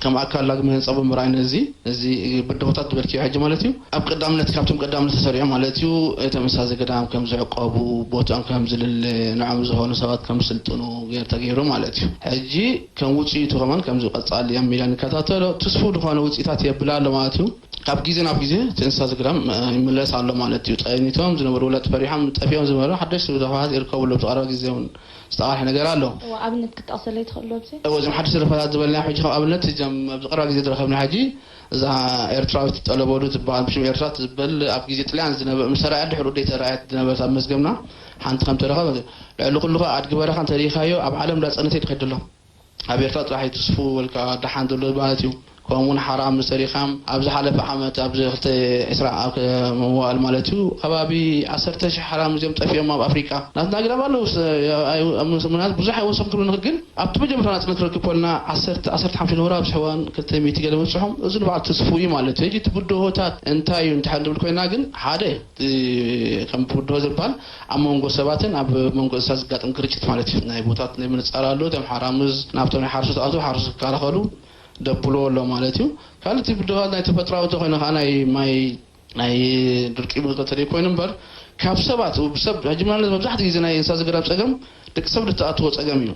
ከም ኣካል ዳግመ ህንጻ ብምርኣይ ነዚ፣ እዚ ብድሆታት ዝበልክዮ ሕጂ ማለት እዩ፣ ኣብ ቀዳምነት፣ ካብቶም ቀዳምነት ተሰሪዑ ማለት እዩ፣ እቶም እንስሳ ዘገዳም ከም ዝዕቀቡ፣ ቦታኦም ከም ዝልለ፣ ንዕኦም ዝኾኑ ሰባት ከም ዝስልጥኑ ገይር-፣ ተገይሩ ማለት እዩ። ሕጂ ከም ውጽኢቱ ከማን ከምዚ ቀጻሊ ኣብ ሜዳ ንከታተሎ፣ ትስፉው ዝኾነ ውጽኢታት የብል ኣሎ ማለት እዩ። ካብ ግዜ ናብ ግዜ እቲ እንስሳ ዘገዳም፣ እ፣ ይምለስ ኣሎ ማለት እዩ። ጠኒቶም ዝነበሩ፣ ወላ ፈሪሖም ጠፊኦም ዝነበሩ ሓደሽቲ ብዝኾነት ይርከቡ ኣለዉ። ብዝቐረበ ግዜ እውን ዝተቓልሐ ነገር ኣሎ። እወ፣ ኣብነት ክትጠቕሰለይ ትኽእል ዶ ኣብዚ? እወ፣ እዞም ሓደሽቲ ደርፍታት ዝበልና ሕጂ ከም ኣብነት እዞም ኣብዚ ቀረባ ግዜ ዝረኸብና ሕጂ እዛ ኤርትራዊት ጠለበሉ ትበሃል ብሽም ኤርትራ ትበል ኣብ ግዜ ጥልያን ዝነበ-፣ ምስ ተራእያ ድሕሩ ደይ ተራእያት ዝነበረት ኣብ መዝገብና ሓንቲ ከም ተረኸበ ልዕሊ ኩሉ ኸኣ ኣድጊ በረኻ እንተሪኢኻዮ ኣብ ዓለም ዳጸነተይ ድኸይድ ኣሎ። ኣብ ኤርትራ ጥራሕ እዩ ትስፉ ወልካ ደሓን ዘሎ ማለት እዩ። ከምኡ እውን ሓራምዝ ተሪኻም ኣብ ዝሓለፈ ዓመት ኣብዚ ክልተ ዕስራ ኣብ ከ-፣ መዋእል ማለት እዩ ከባቢ ዓሰርተ ሽሕ ሓራምዝ እዮም ጠፊኦም ኣብ ኣፍሪቃ። ናትና ኣግራብ ኣለዉ ስ-፣ ኣይ-፣ ኣብ ምስ-፣ ምናልባት ብዙሕ ኣይወሰኹም ክብሉ ንኽእል፣ ግን ኣብቲ መጀመርታ ናጽነት ክረክብ ከለና ዓሰርተ፣ ዓሰርተ ሓሙሽተ ነውራ ኣብዝሕዋን ክልተ ሚእቲ ገለ በጽሖም። እዚ ንባዕሉ ትስፉ እዩ ማለት እዩ። ሕጂ እቲ ብድሆታት እንታይ እዩ እንድሕር ንብል ኮይና ግን ሓደ እቲ ከም ብድሆ ዝበሃል ኣብ መንጎ ሰባትን ኣብ መንጎ እንስሳ ዝጋጠም ግርጭት ማለት እዩ። ናይ ቦታት ናይ ምንጻር ኣሎ። እቶም ሓራምዝ ናብቶም ናይ ሓረስቶት ኣትዩ ሓረስቶት ክከላኸሉ ደብልዎ ኣሎ ማለት እዩ። ካልእ እቲ ብድሆታት ናይ ተፈጥራዊ እንተኾይኑ ከዓ ናይ ማይ ናይ ድርቂ ብዝተለይ ኮይኑ እምበር ካብ ሰባት ሰብ ሕጂ ማለት መብዛሕትኡ ግዜ ናይ እንስሳ ዘገዳም ጸገም ደቂ ሰብ ዝተኣትዎ ጸገም እዩ።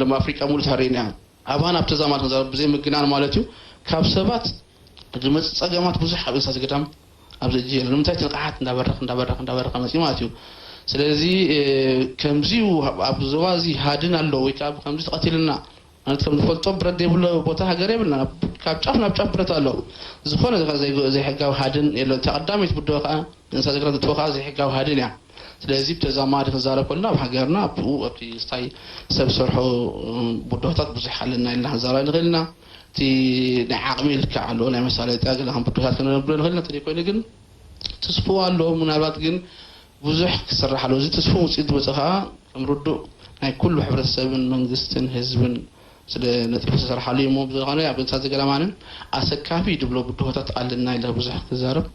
ለም ኣፍሪቃ ሙሉእ ተሪእና እያ። ኣባና ኣብ ተዛማድ ክንዛረብ ብዘይ ምግናን ማለት እዩ። ካብ ሰባት ዝመጽእ ጸገማት ብዙሕ ኣብ እንስሳ ዘገዳም ኣብዚ እጅ የለን። ንምንታይ እቲ ንቕሓት እንዳበረኸ፣ እንዳበረኸ፣ እንዳበረኸ መጺኡ ማለት እዩ። ስለዚ፣ እ፣ ከምዚዩ ኣብ፣ ኣብ ዞባ እዚ ሃድን ኣሎ ወይ ከዓ ብከምዚ ተቐቲልና ማለት ከም ዝፈልጦ ብረት ዘይብሎ ቦታ ሃገር የብልና። ካብ ጫፍ ናብ ጫፍ ብረት ኣሎ። ዝኾነ ይኹን ዘይጎ-፣ ዘይሕጋዊ ሃድን የለን። እታ ቀዳመይቲ ብድሆ ከዓ እንስሳ ዘገዳም ዘጥፍኦ ከዓ ዘይሕጋዊ ሃድን እያ። ስለዚ ብተዛማዲ ክንዛረብ ከለና ኣብ ሃገርና ኣብኡ ኣብቲ ስታይ ሰብ ሰርሖ፣ እ፣ ብድሆታት ብዙሕ ኣለና ኢልና ክንዛረብ ንኽእል ኢና። እቲ ናይ ዓቕሚ ልክዕ ኣለዎ፣ ናይ መሳለጥያ ገለ ከም ብድሆታት ክነብሎ ንኽእል ኢና። እንተዘይኮይኑ ግን ትስፍው ኣሎ። ምናልባት ግን ብዙሕ ክስራሕ ኣለዎ። እዚ ትስፍው ውፅኢት ዝመፀ ከዓ ከም ርዱእ ናይ ኩሉ ሕብረተሰብን መንግስትን ህዝብን ስለ ነጢፉ ዝተሰርሓሉ እዩ። እሞ ብዝኾነ ኣብ እንስሳ ዘገዳማንን ኣሰካፊ ድብሎ ብድሆታት ኣለና ኢለ ብዙሕ ክዛረብ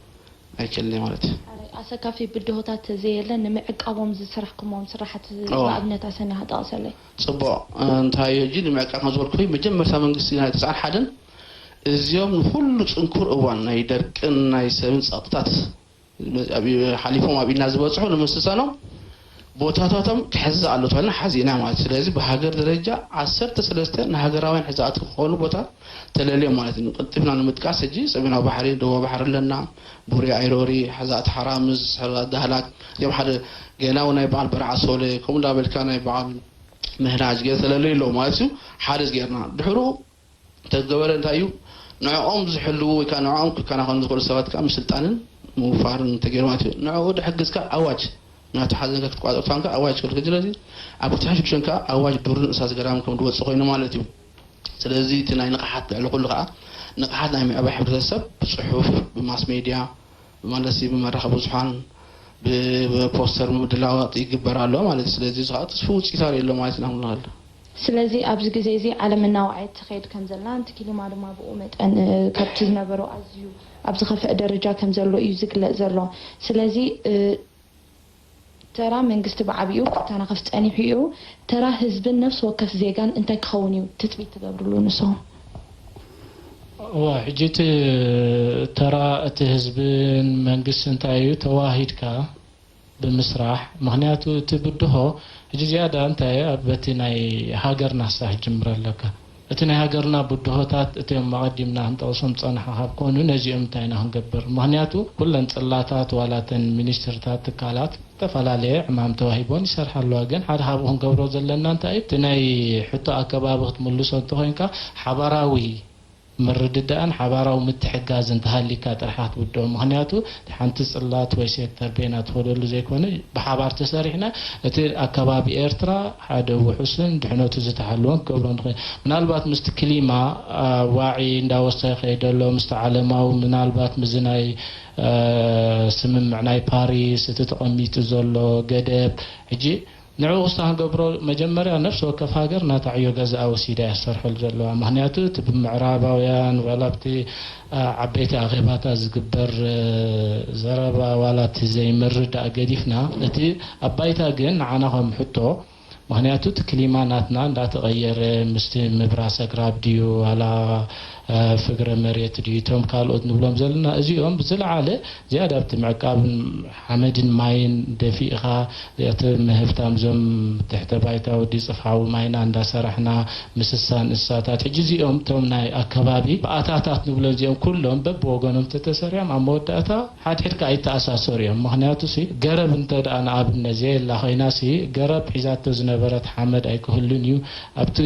ኣይክእልን እየ ማለት እዩ። ኣረ፣ ኣሰካፊ ብድሆታት ተዘየለ ንምዕቃቦም ዝስራሕኩሞም ስራሕቲ እዎ። ብኣብነት ኣሰና ጠቕሰለይ። ጽቡቕ፣ እንታይ እዩ ሕጂ ንምዕቃብ ከም ዝበልኩ፣ መጀመርታ መንግስቲ ናይ ተስዓን ሓደን እዚኦም ንኹሉ ጽንኩር እዋን ናይ ደርቅን ናይ ሰብን ጸቕጥታት ኣብ፣ ሓሊፎም ኣብ ኢድና ዝበጽሑ ንምስሳኖም ቦታታቶም ክሕዝ ኣሎ ተባሂልና ሓዚእና ማለት እዩ። ስለዚ ብሃገር ደረጃ ዓሰርተ ሰለስተ ንሃገራውያን ሕዛእቲ ክኾኑ ቦታ ተለልዮም ማለት እዩ። ቀልጢፍና ንምጥቃስ ሕጂ ሰሜናዊ ባሕሪ፣ ደቡባዊ ባሕሪ ኣለና፣ ቡሪ፣ ኣይሮሪ፣ ሕዛእቲ ሓራምዝ፣ ሕዛእቲ ዳህላክ፣ እዚኦም ሓደ ገና እውን ናይ በዓል በረዓ ሶለ፣ ከምኡ እንዳበልካ ናይ በዓል ምህናጅ ገለ ተለልዩ ኣለዉ ማለት እዩ። ሓደ እዚ ጌርና። ድሕሩ እንተገበረ እንታይ እዩ? ንዕኦም ዝሕልዉ ወይ ከዓ ንዕኦም ክከናኸኑ ዝኽእሉ ሰባት ከዓ ምስልጣንን ምውፋርን እንተገይሩ ማለት እዩ። ንዕኡ ድሕግዝ ከዓ ኣዋጅ፣ ናቱ ሓደ ነገር ክትቋጸር ተኾንካ ኣዋጅ ክልክል። ስለዚ ኣብ ክልተ ሺሕ ሽዱሽተ ከዓ ኣዋጅ ዱርን እንስሳ ዘገዳምን ከም ዝወጽእ ኮይኑ ማለት እዩ። ስለዚ እቲ ናይ ንቕሓት ልዕሊ ኩሉ ከዓ ንቕሓት ናይ ምዕባይ ሕብረተሰብ ብጽሑፍ፣ ብማስ ሜድያ፣ ማለት ብመራኸቢ ብዙሓን፣ ብ-፣ ብፖስተር ምድላዋጥ ይግበር ኣሎ ማለት እዩ። ስለዚ እዚ ከዓ ትስፉ ውፅኢት ኣርእዩ ኣሎ ማለት ኢና ክንብል ንኽእል። ስለዚ ኣብዚ ግዜ እዚ ዓለም እናወዓየት ትኸይድ ከም ዘላ፣ ነቲ ክሊማ ድማ ብኡ መጠን፣ እ፣ ካብቲ ዝነበሮ ኣዝዩ ኣብ ዝኸፍአ ደረጃ ከም ዘሎ እዩ ዝግለጽ ዘሎ። ስለዚ፣ እ፣ ተራ መንግስቲ ብዓቢኡ ክተናኸፍ ጸኒሑ እዩ። ተራ ህዝብን ነፍሲ ወከፍ ዜጋን እንታይ ክኸውን እዩ ትጽቢት ትገብርሉ ንስኹም? እወ፣ ሕጂ እቲ ተራ እቲ ህዝብን መንግስቲ እንታይ እዩ ተዋሂድካ ብምስራሕ፣ ምኽንያቱ እቲ ብድሆ ሕጂ ዝያዳ እንታይ ኣብ በቲ ናይ ሃገርና ስራሕ ጅምር ኣለካ። እቲ ናይ ሃገርና ብድሆታት እቶም ኣቐዲምና ክንጠቕሶም ዝጸናሕና ካብ ኮኑ ነዚኦም እንታይ ኢና ክንገብር? ምኽንያቱ ኩለን ጽላታት ዋላ እተን ሚኒስትርታት ትካላት ዝተፈላለየ ዕማም ተዋሂቦን ይሰርሓ ኣለዋ። ግን ሓደ ካብኡ ክንገብሮ ዘለና እንታይ እዩ? እቲ ናይ ሕቶ ኣከባቢ ክትምልሶ እንተኾይንካ ሓባራዊ ምርድዳእን ሓባራዊ ምትሕጋዝን እንተሃሊካ ጥራሕ ክትውድኦ። ምኽንያቱ ሓንቲ ጽላት ወይ ሴክተር በይና ትኸደሉ ዘይኮነ ብሓባር ተሰሪሕና እቲ ኣከባቢ ኤርትራ ሓደ ውሑስን ድሕነቱ ዝተሓለወን ክገብሮ ንኽእል። ምናልባት ምስቲ ክሊማ ዋዒ እንዳወሰኸ ይኸይድ ኣሎ፣ ምስቲ ዓለማዊ ምናልባት ምስዚ ናይ ስምምዕ ናይ ፓሪስ እቲ ተቐሚጡ ዘሎ ገደብ ሕጂ ንዕኡ ክስታ ክንገብሮ መጀመርያ ነፍሲ ወከፍ ሃገር ናታ ዕዮ ገዛኣ ወሲዳ እያ ትሰርሐሉ ዘለዋ። ምኽንያቱ እቲ ብምዕራባውያን ዋላ ኣብቲ ዓበይቲ ኣኼባታት ዝግበር ዘረባ ዋላ እቲ ዘይምርዳእ ገዲፍና እቲ ኣብ ባይታ ግን ንዓና ከም ሕቶ ምኽንያቱ እቲ ክሊማ ናትና እንዳተቐየረ ምስቲ ምብራስ ኣግራብ ድዩ ዋላ ፍግረ መሬት ድዩ እቶም ካልኦት ንብሎም ዘለና እዚኦም ብዝለዓለ ዝያዳ ኣብቲ ምዕቃብን ሓመድን ማይን ደፊእኻ እቲ ምህብታም ዞም ትሕተ ባይታ ወዲ ጽፍሓዊ ማይና እንዳሰራሕና ምስሳ እንስሳታት ሕጂ እዚኦም እቶም ናይ ኣከባቢ በኣታታት ንብሎም እዚኦም ኩሎም በብወገኖም ተተሰሪዖም ኣብ መወዳእታ ሓድሕድካ ኣይተኣሳሰሩ እዮም። ምኽንያቱ ሲ ገረብ እንተ ደኣ ንኣብነት ዘየላ ኮይና ሲ ገረብ ሒዛቶ ዝነበረት ሓመድ ኣይክህሉን እዩ። ኣብቲ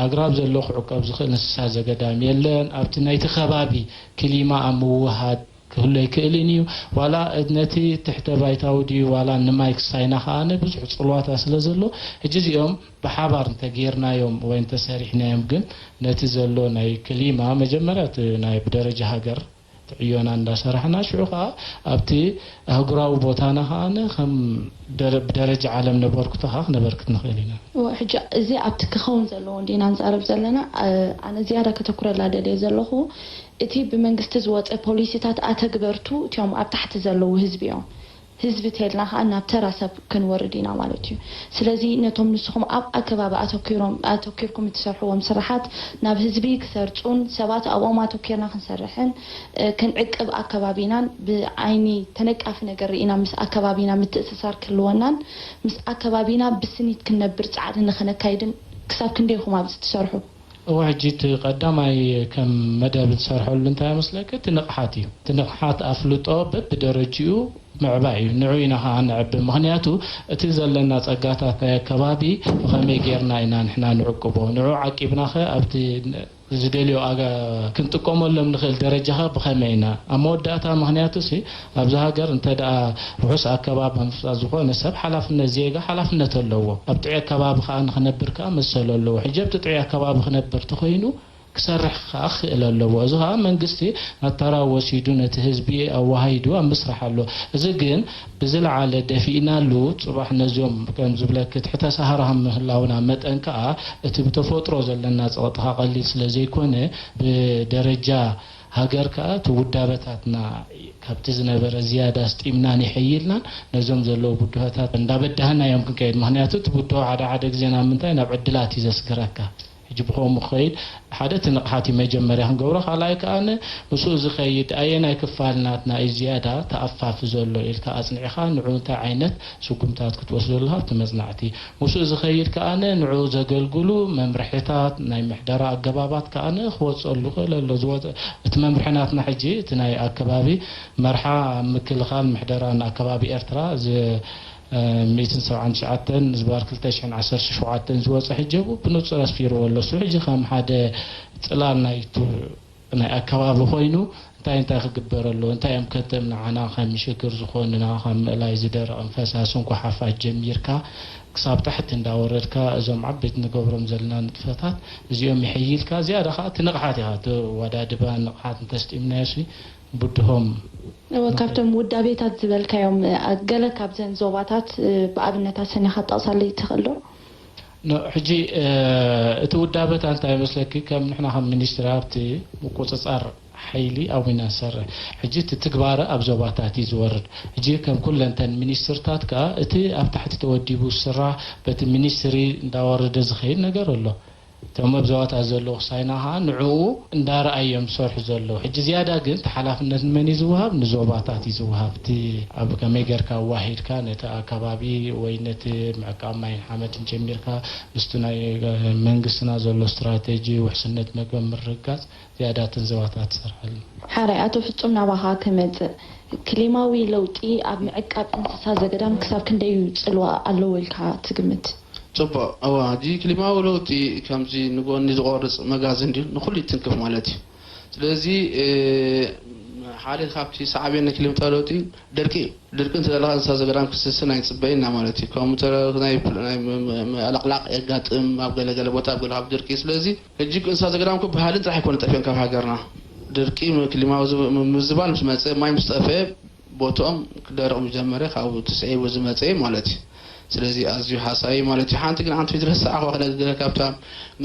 ኣግራብ ዘሎ ክዕቀብ ዝኽእል እንስሳ ዘገዳም የለን። ኣብቲ ናይቲ ከባቢ ክሊማ ኣብ ምውሃድ ክህሉ ኣይክእልን እዩ። ዋላ ነቲ ትሕተ ባይታዊ ድዩ ዋላ ንማይ ክሳይና ከኣ ብዙሕ ጽልዋታ ስለ ዘሎ ሕጂ እዚኦም ብሓባር እንተጌርናዮም ወይ እንተሰሪሕናዮም ግን ነቲ ዘሎ ናይ ክሊማ መጀመርያ እቲ ናይ ብደረጃ ሃገር እቲ ዕዮና እንዳሰራሕና ሽዑ ከኣ ኣብቲ ኣህጉራዊ ቦታና ከኣ ከም ደረ- ብደረጃ ዓለም ነበርኩቶ ከኣ ክነበርክት ንኽእል ኢና። እወ፣ ሕጂ እዚ ኣብቲ ክኸውን ዘለዎ እንዲና ንዛረብ ዘለና። እ፣ ኣነ ዝያዳ ከተኩረላ ደልየ ዘለኹ እቲ ብመንግስቲ ዝወፀ ፖሊሲታት ኣተግበርቱ እቲኦም ኣብ ታሕቲ ዘለዉ ህዝቢ እዮም። ህዝቢ ተልና ከዓ ናብ ተራ ሰብ ክንወርድ ኢና ማለት እዩ። ስለዚ ነቶም ንስኹም ኣብ ኣከባቢ ኣተኪሮም ኣተኪርኩም እትሰርሕዎም ስራሓት ናብ ህዝቢ ክሰርፁን ሰባት ኣብኦም ኣተኪርና ክንሰርሕን እ፣ ክንዕቅብ ኣከባቢናን ብዓይኒ ተነቃፊ ነገር ርኢና ምስ ኣከባቢና ምትእስሳር ክህልወናን ምስ ኣከባቢና ብስኒት ክንነብር ፃዕሪ ንኸነካይድን ክሳብ ክንደይ ኢኹም ኣብዚ ትሰርሑ? እወ፣ ሕጂ እቲ ቀዳማይ ከም መደብ ዝሰርሐሉ እንታይ መስለኪ? እቲ ንቕሓት እዩ። እቲ ንቕሓት ኣፍልጦ በብደረጅኡ ምዕባይ እዩ። ንዑ ኢና ኸዓ ንዕቢ። ምኽንያቱ እቲ ዘለና ጸጋታት ናይ ኣከባቢ ብኸመይ ጌርና ኢና ንሕና ንዕቅቦ? ንዑ ዓቂብናኸ ኣብቲ ዝደልዮ ኣጋ ክንጥቀመሎም ንኽእል ደረጃኸ ብኸመይ ኢና? ኣብ መወዳእታ ምኽንያቱ ሲ ኣብዚ ሃገር እንተ ደኣ ርሑስ ኣከባቢ ምፍጣር ዝኾነ ሰብ ሓላፍነት ዜጋ ሓላፍነት ኣለዎ። ኣብ ጥዑይ ኣከባቢ ከኣ ንኽነብር ከኣ መሰሉ ኣለዎ። ሕጂ ኣብቲ ጥዑይ ኣከባቢ ክነብር ተኾይኑ ክሰርሕ ከኣ ክኽእል ኣለዎ። እዚ ከኣ መንግስቲ ናተራ ወሲዱ ነቲ ህዝቢ ኣወሃሂዱ ኣብ ምስራሕ ኣሎ። እዚ ግን ብዝለዓለ ደፊእናሉ ጽባሕ ነዚኦም ከም ዝብለኪ ትሕተ ሳሃራ ከም ምህላውና መጠን ከኣ እቲ ብተፈጥሮ ዘለና ጸቕጥኻ ቀሊል ስለ ዘይኮነ ብደረጃ ሃገር ከኣ እቲ ውዳበታትና ካብቲ ዝነበረ ዝያዳ ኣስጢምናን የሐይልናን ነዞም ዘለዉ ብድሆታት እንዳበዳህና እዮም ክንከይድ። ምኽንያቱ እቲ ብድሆ ሓደ ሓደ ግዜ ናብ ምንታይ ናብ ዕድላት እዩ ዘስግረካ። ሕጂ ብኸምኡ ክኸይድ ሓደ እቲ ንቕሓት እዩ መጀመርያ ክንገብሮ። ካልኣይ ከኣ ምስኡ ዝኸይድ ኣየናይ ክፋል ናትና እዩ ዝያዳ ተኣፋፊ ዘሎ ኢልካ ኣጽኒዕኻ ንዑ እንታይ ዓይነት ስጉምታት ክትወስደሉ ካብቲ መጽናዕቲ ምስኡ ዝኸይድ ከኣ ንዑ ዘገልግሉ መምርሕታት ናይ ምሕደራ ኣገባባት ከኣ ክወጸሉ ይኽእል ኣሎ። ዝወጸ እቲ መምርሒ ናትና ሕጂ እቲ ናይ ኣከባቢ መርሓ ምክልኻል ምሕደራን ኣከባቢ ኤርትራ ዝ ሚእትን ሰብዓን ትሽዓተን ዝባር ክልተ ሽሕን ዓሰርተ ሸውዓተን ዝወጸ ሕጂ ብኡ ብንጹር ኣስፊርዎ ኣሎ። እሱ ሕጂ ከም ሓደ ጽላል ናይቱ ናይ ኣከባቢ ኮይኑ እንታይ እንታይ ክግበር ኣለዎ? እንታይ እዮም ከተም ንዓና ከም ሽግር ዝኾኑና ከም ምእላይ ዝደረቕን ፈሳስን ጓሓፋት ጀሚርካ ክሳብ ታሕቲ እንዳወረድካ እዞም ዓበይቲ ንገብሮም ዘለና ንጥፈታት እዚኦም ይሕይልካ ዝያዳ ከዓ እቲ ንቕሓት ኢኻ እቲ ወዳድባ ንቕሓት እንተስጢምናዮ ሲ ብድሆም እወ፣ ካብቶም ውዳቤታት ዝበልካዮም፣ እ፣ ገለ ካብዘን ዞባታት፣ እ፣ ብኣብነት ኣሰኒኻ ትጠቕሳለይ ትኽእል ዶ? ኖ፣ ሕጂ፣ እ፣ እቲ ውዳበታ እንታይ ይመስለኪ? ከም ንሕና ከም ሚኒስትሪ ሃብቲ ምቁጽጻር ሓይሊ ኣብና ንሰርሕ። ሕጂ እቲ ትግባረ ኣብ ዞባታት እዩ ዝወርድ። ሕጂ ከም ኩለንተን ሚኒስትርታት ከኣ እቲ ኣብ ታሕቲ ተወዲቡ ዝስራሕ በቲ ሚኒስትሪ እንዳወረደ ዝኸይድ ነገር ኣሎ። እቶም ኣብ ዞባታት ዘለዉ ክሳይና ኸዓ ንዕኡ እንዳረኣዩ እዮም ዝሰርሑ ዘለዉ። ሕጂ ዝያዳ ግን እቲ ሓላፍነት ንመን እዩ ዝወሃብ? ንዞባታት እዩ ዝወሃብ። እቲ ኣብ ከመይ ጌርካ ኣዋሂድካ ነቲ ኣከባቢ ወይ ነቲ ምዕቃብ ማይን ሓመድን ጀሚርካ ምስቲ ናይ መንግስትና ዘሎ ስትራቴጂ ውሕስነት መግቢ ምርግጋጽ ዝያዳ እተን ዞባታት ትሰርሓሉ። ሓራይ ኣቶ ፍጹም ናባኻ ክመጽእ፣ ክሊማዊ ለውጢ ኣብ ምዕቃብ እንስሳ ዘገዳም ክሳብ ክንደይ ጽልዋ ኣለዎ ኢልካ ትግምት? ጽቡቕ። እዋ፣ ሕጂ ክሊማዊ ለውጢ ከምዚ ንጎኒ ዝቖርጽ መጋዝ እንድዩ፣ ንኹሉ ይትንክፍ ማለት እዩ። ስለዚ፣ እ፣ ሓደ ካብቲ ሳዕቤን ናይ ክሊማዊ ለውጢ ድርቂ እዩ። ድርቂ እንተ ደለኻ እንስሳ ዘገዳም ክስስን ኣይጽበይና ማለት እዩ። ከምኡ እንተ ናይ፣ ናይ ም-፣ ም-፣ ም-፣ ኣለቕላቕ የጋጥም ኣብ ገለ ገለ ቦታ፣ ኣብ ገለ ካብ ድርቂ። ስለዚ ሕጂ እንስሳ ዘገዳም እኮ ብሃልን ጥራሕ ኣይኮነ ጠፊኦም ካብ ሃገርና። ድርቂ ም-፣ ክሊማዊ ዝ-፣ ም-፣ ምዝባል ምስ መጸ፣ ማይ ምስ ጠፍአ፣ ቦትኦም ክደርቕ ምስ ጀመረ፣ ካብኡ ተስዒቡ ዝመጸ እዩ ማለት እዩ። ስለዚ ኣዝዩ ሓሳዊ ማለት እዩ። ሓንቲ ግን ኣንተ ዝረሳዕኳ ክነግረካ፣ ካብታ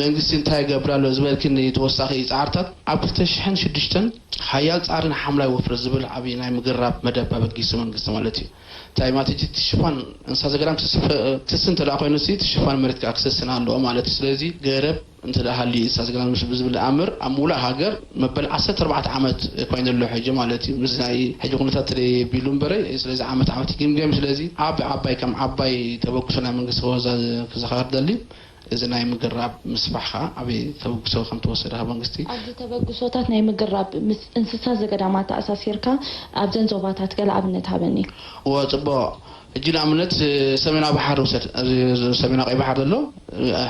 መንግስቲ እንታይ ይገብር ኣሎ ዝበልክኒ ተወሳኺ ጻዕርታት፣ ኣብ ክልተ ሽሕን ሽዱሽተን ሓያል ጻዕሪ ንሓምላይ ወፍሪ ዝብል ዓብዪ ናይ ምግራብ መደብ ኣበጊሱ መንግስቲ ማለት እዩ። እንታይ ማለት እቲ ሽፋን እንስሳ ዘገዳም ክስስን እንተ ደኣ ኮይኑ፣ እቲ ሽፋን መሬት ከዓ ክስስን ኣለዎ ማለት እዩ። ስለዚ ገረብ እንተ ደኣ ሃልዩ እንስሳ ዘገዳም ምስ ብዝብል ኣምር ኣብ ምሉእ ሃገር መበል ዓሰርተ ኣርባዕተ ዓመት ኮይኑ ኣሎ ሕጂ ማለት እዩ። ምስ ናይ ሕጂ ኩነታት ተለየ ቢሉ እምበረ፣ ስለዚ ዓመት ዓመት ይግምገም። ስለዚ ዓባይ ዓባይ ከም ዓባይ ተበግሶ ናይ መንግስቲ ክወዛ ክዘኻር ደሊ፣ እዚ ናይ ምግራብ ምስፋሕ ከዓ ዓብዪ ተበግሶ ከም ተወሰደ ካብ መንግስቲ። ኣብዚ ተበግሶታት ናይ ምግራብ ምስ እንስሳ ዘገዳም ኣተኣሳሲርካ ኣብዘን ዞባታት ገለ ኣብነት ሃበኒ። እወ፣ ጽቡቕ። ሕጂ ንኣብነት፣ ሰሜናዊ ባሕሪ ውሰድ። ኣብዚ ሰሜናዊ ቀይ ባሕሪ ዘሎ፣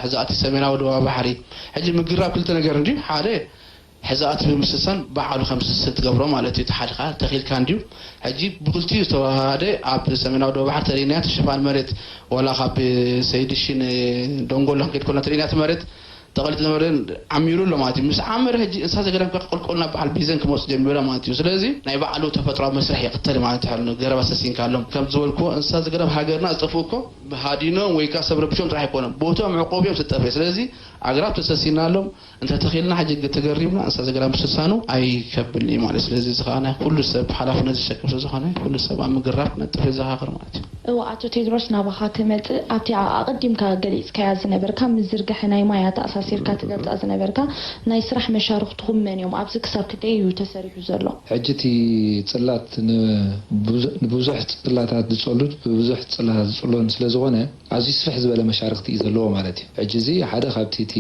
ሕዚ እቲ ሰሜናዊ ደቡባዊ ባሕሪ። ሕጂ ምግራብ ክልተ ነገር እንድዩ። ሓደ፣ ሕዚ እቲ ብምስሳን ባዕሉ ከም ዝስስን ትገብሮ ማለት እዩ። እቲ ሓደ ከዓ ተኺልካ እንድዩ። ሕጂ ብክልቲኡ ዝተዋሃደ ኣብ ሰሜናዊ ደቡብ ባሕሪ ተርእይናያ፣ እቲ ሽፋን መሬት ዋላ ካብ ሰይድሽን ደንጎሎ ክንከይድ ከሎና ተርእይናያ፣ እቲ መሬት ተቐሊጡ ዝነበረ ዓሚሩ ኣሎ ማለት እዩ። ምስ ዓመረ ሕጂ እንስሳ ዘገዳም ከኣ ቁልቁል ናብ በዓል ቢዘን ክመፁ ጀሚሩ ማለት እዩ። ስለዚ ናይ ባዕሉ ተፈጥሯዊ መስርሕ ይቕተል ማለት እዩ። ገረባ ሰሲንካ ኣሎ። ከም ዝበልኩዎ እንስሳ ዘገዳም ሃገርና ዝጠፍኡ እኮ ብሃዲኖም ወይ ከዓ ሰብ ረቢሾም ጥራሕ ኣይኮነን። ቦትኦም ዕቆብ እዮም ዝጠፍእ። ስለዚ ኣግራብ ተሰሲና ኣሎም እንተተኺልና ሕጂ ተገሪምና እንስሳ ዘገዳም ምስሳኑ ኣይከብድን እዩ ማለት። ስለዚ እዚ ከዓ ናይ ኩሉ ሰብ ሓላፍነት ዝሸክም ስለ ዝኾነ ኩሉ ሰብ ኣብ ምግራብ ክነጥፍ የዘኻኽር ማለት እዩ። እወ፣ ኣቶ ቴድሮስ ናባኻ ክመጽእ፣ ኣብቲ ኣቐዲምካ ገሊጽካያ ዝነበርካ ምስ ዝርግሐ ናይ ማይ ኣተኣሳሲርካ ትገልጻ ዝነበርካ ናይ ስራሕ መሻርኽትኹም መን እዮም? ኣብዚ ክሳብ ክንደይ እዩ ተሰሪሑ ዘሎ? ሕጂ እቲ ጽላት ንብዙ-፣ ንብዙሕ ጽላታት ዝጸሉት ብብዙሕ ጽላታት ዝጽሎን ስለ ዝኾነ ኣዝዩ ስፍሕ ዝበለ መሻርኽቲ እዩ ዘለዎ ማለት እዩ። ሕጂ እዚ ሓደ ካብቲ እቲ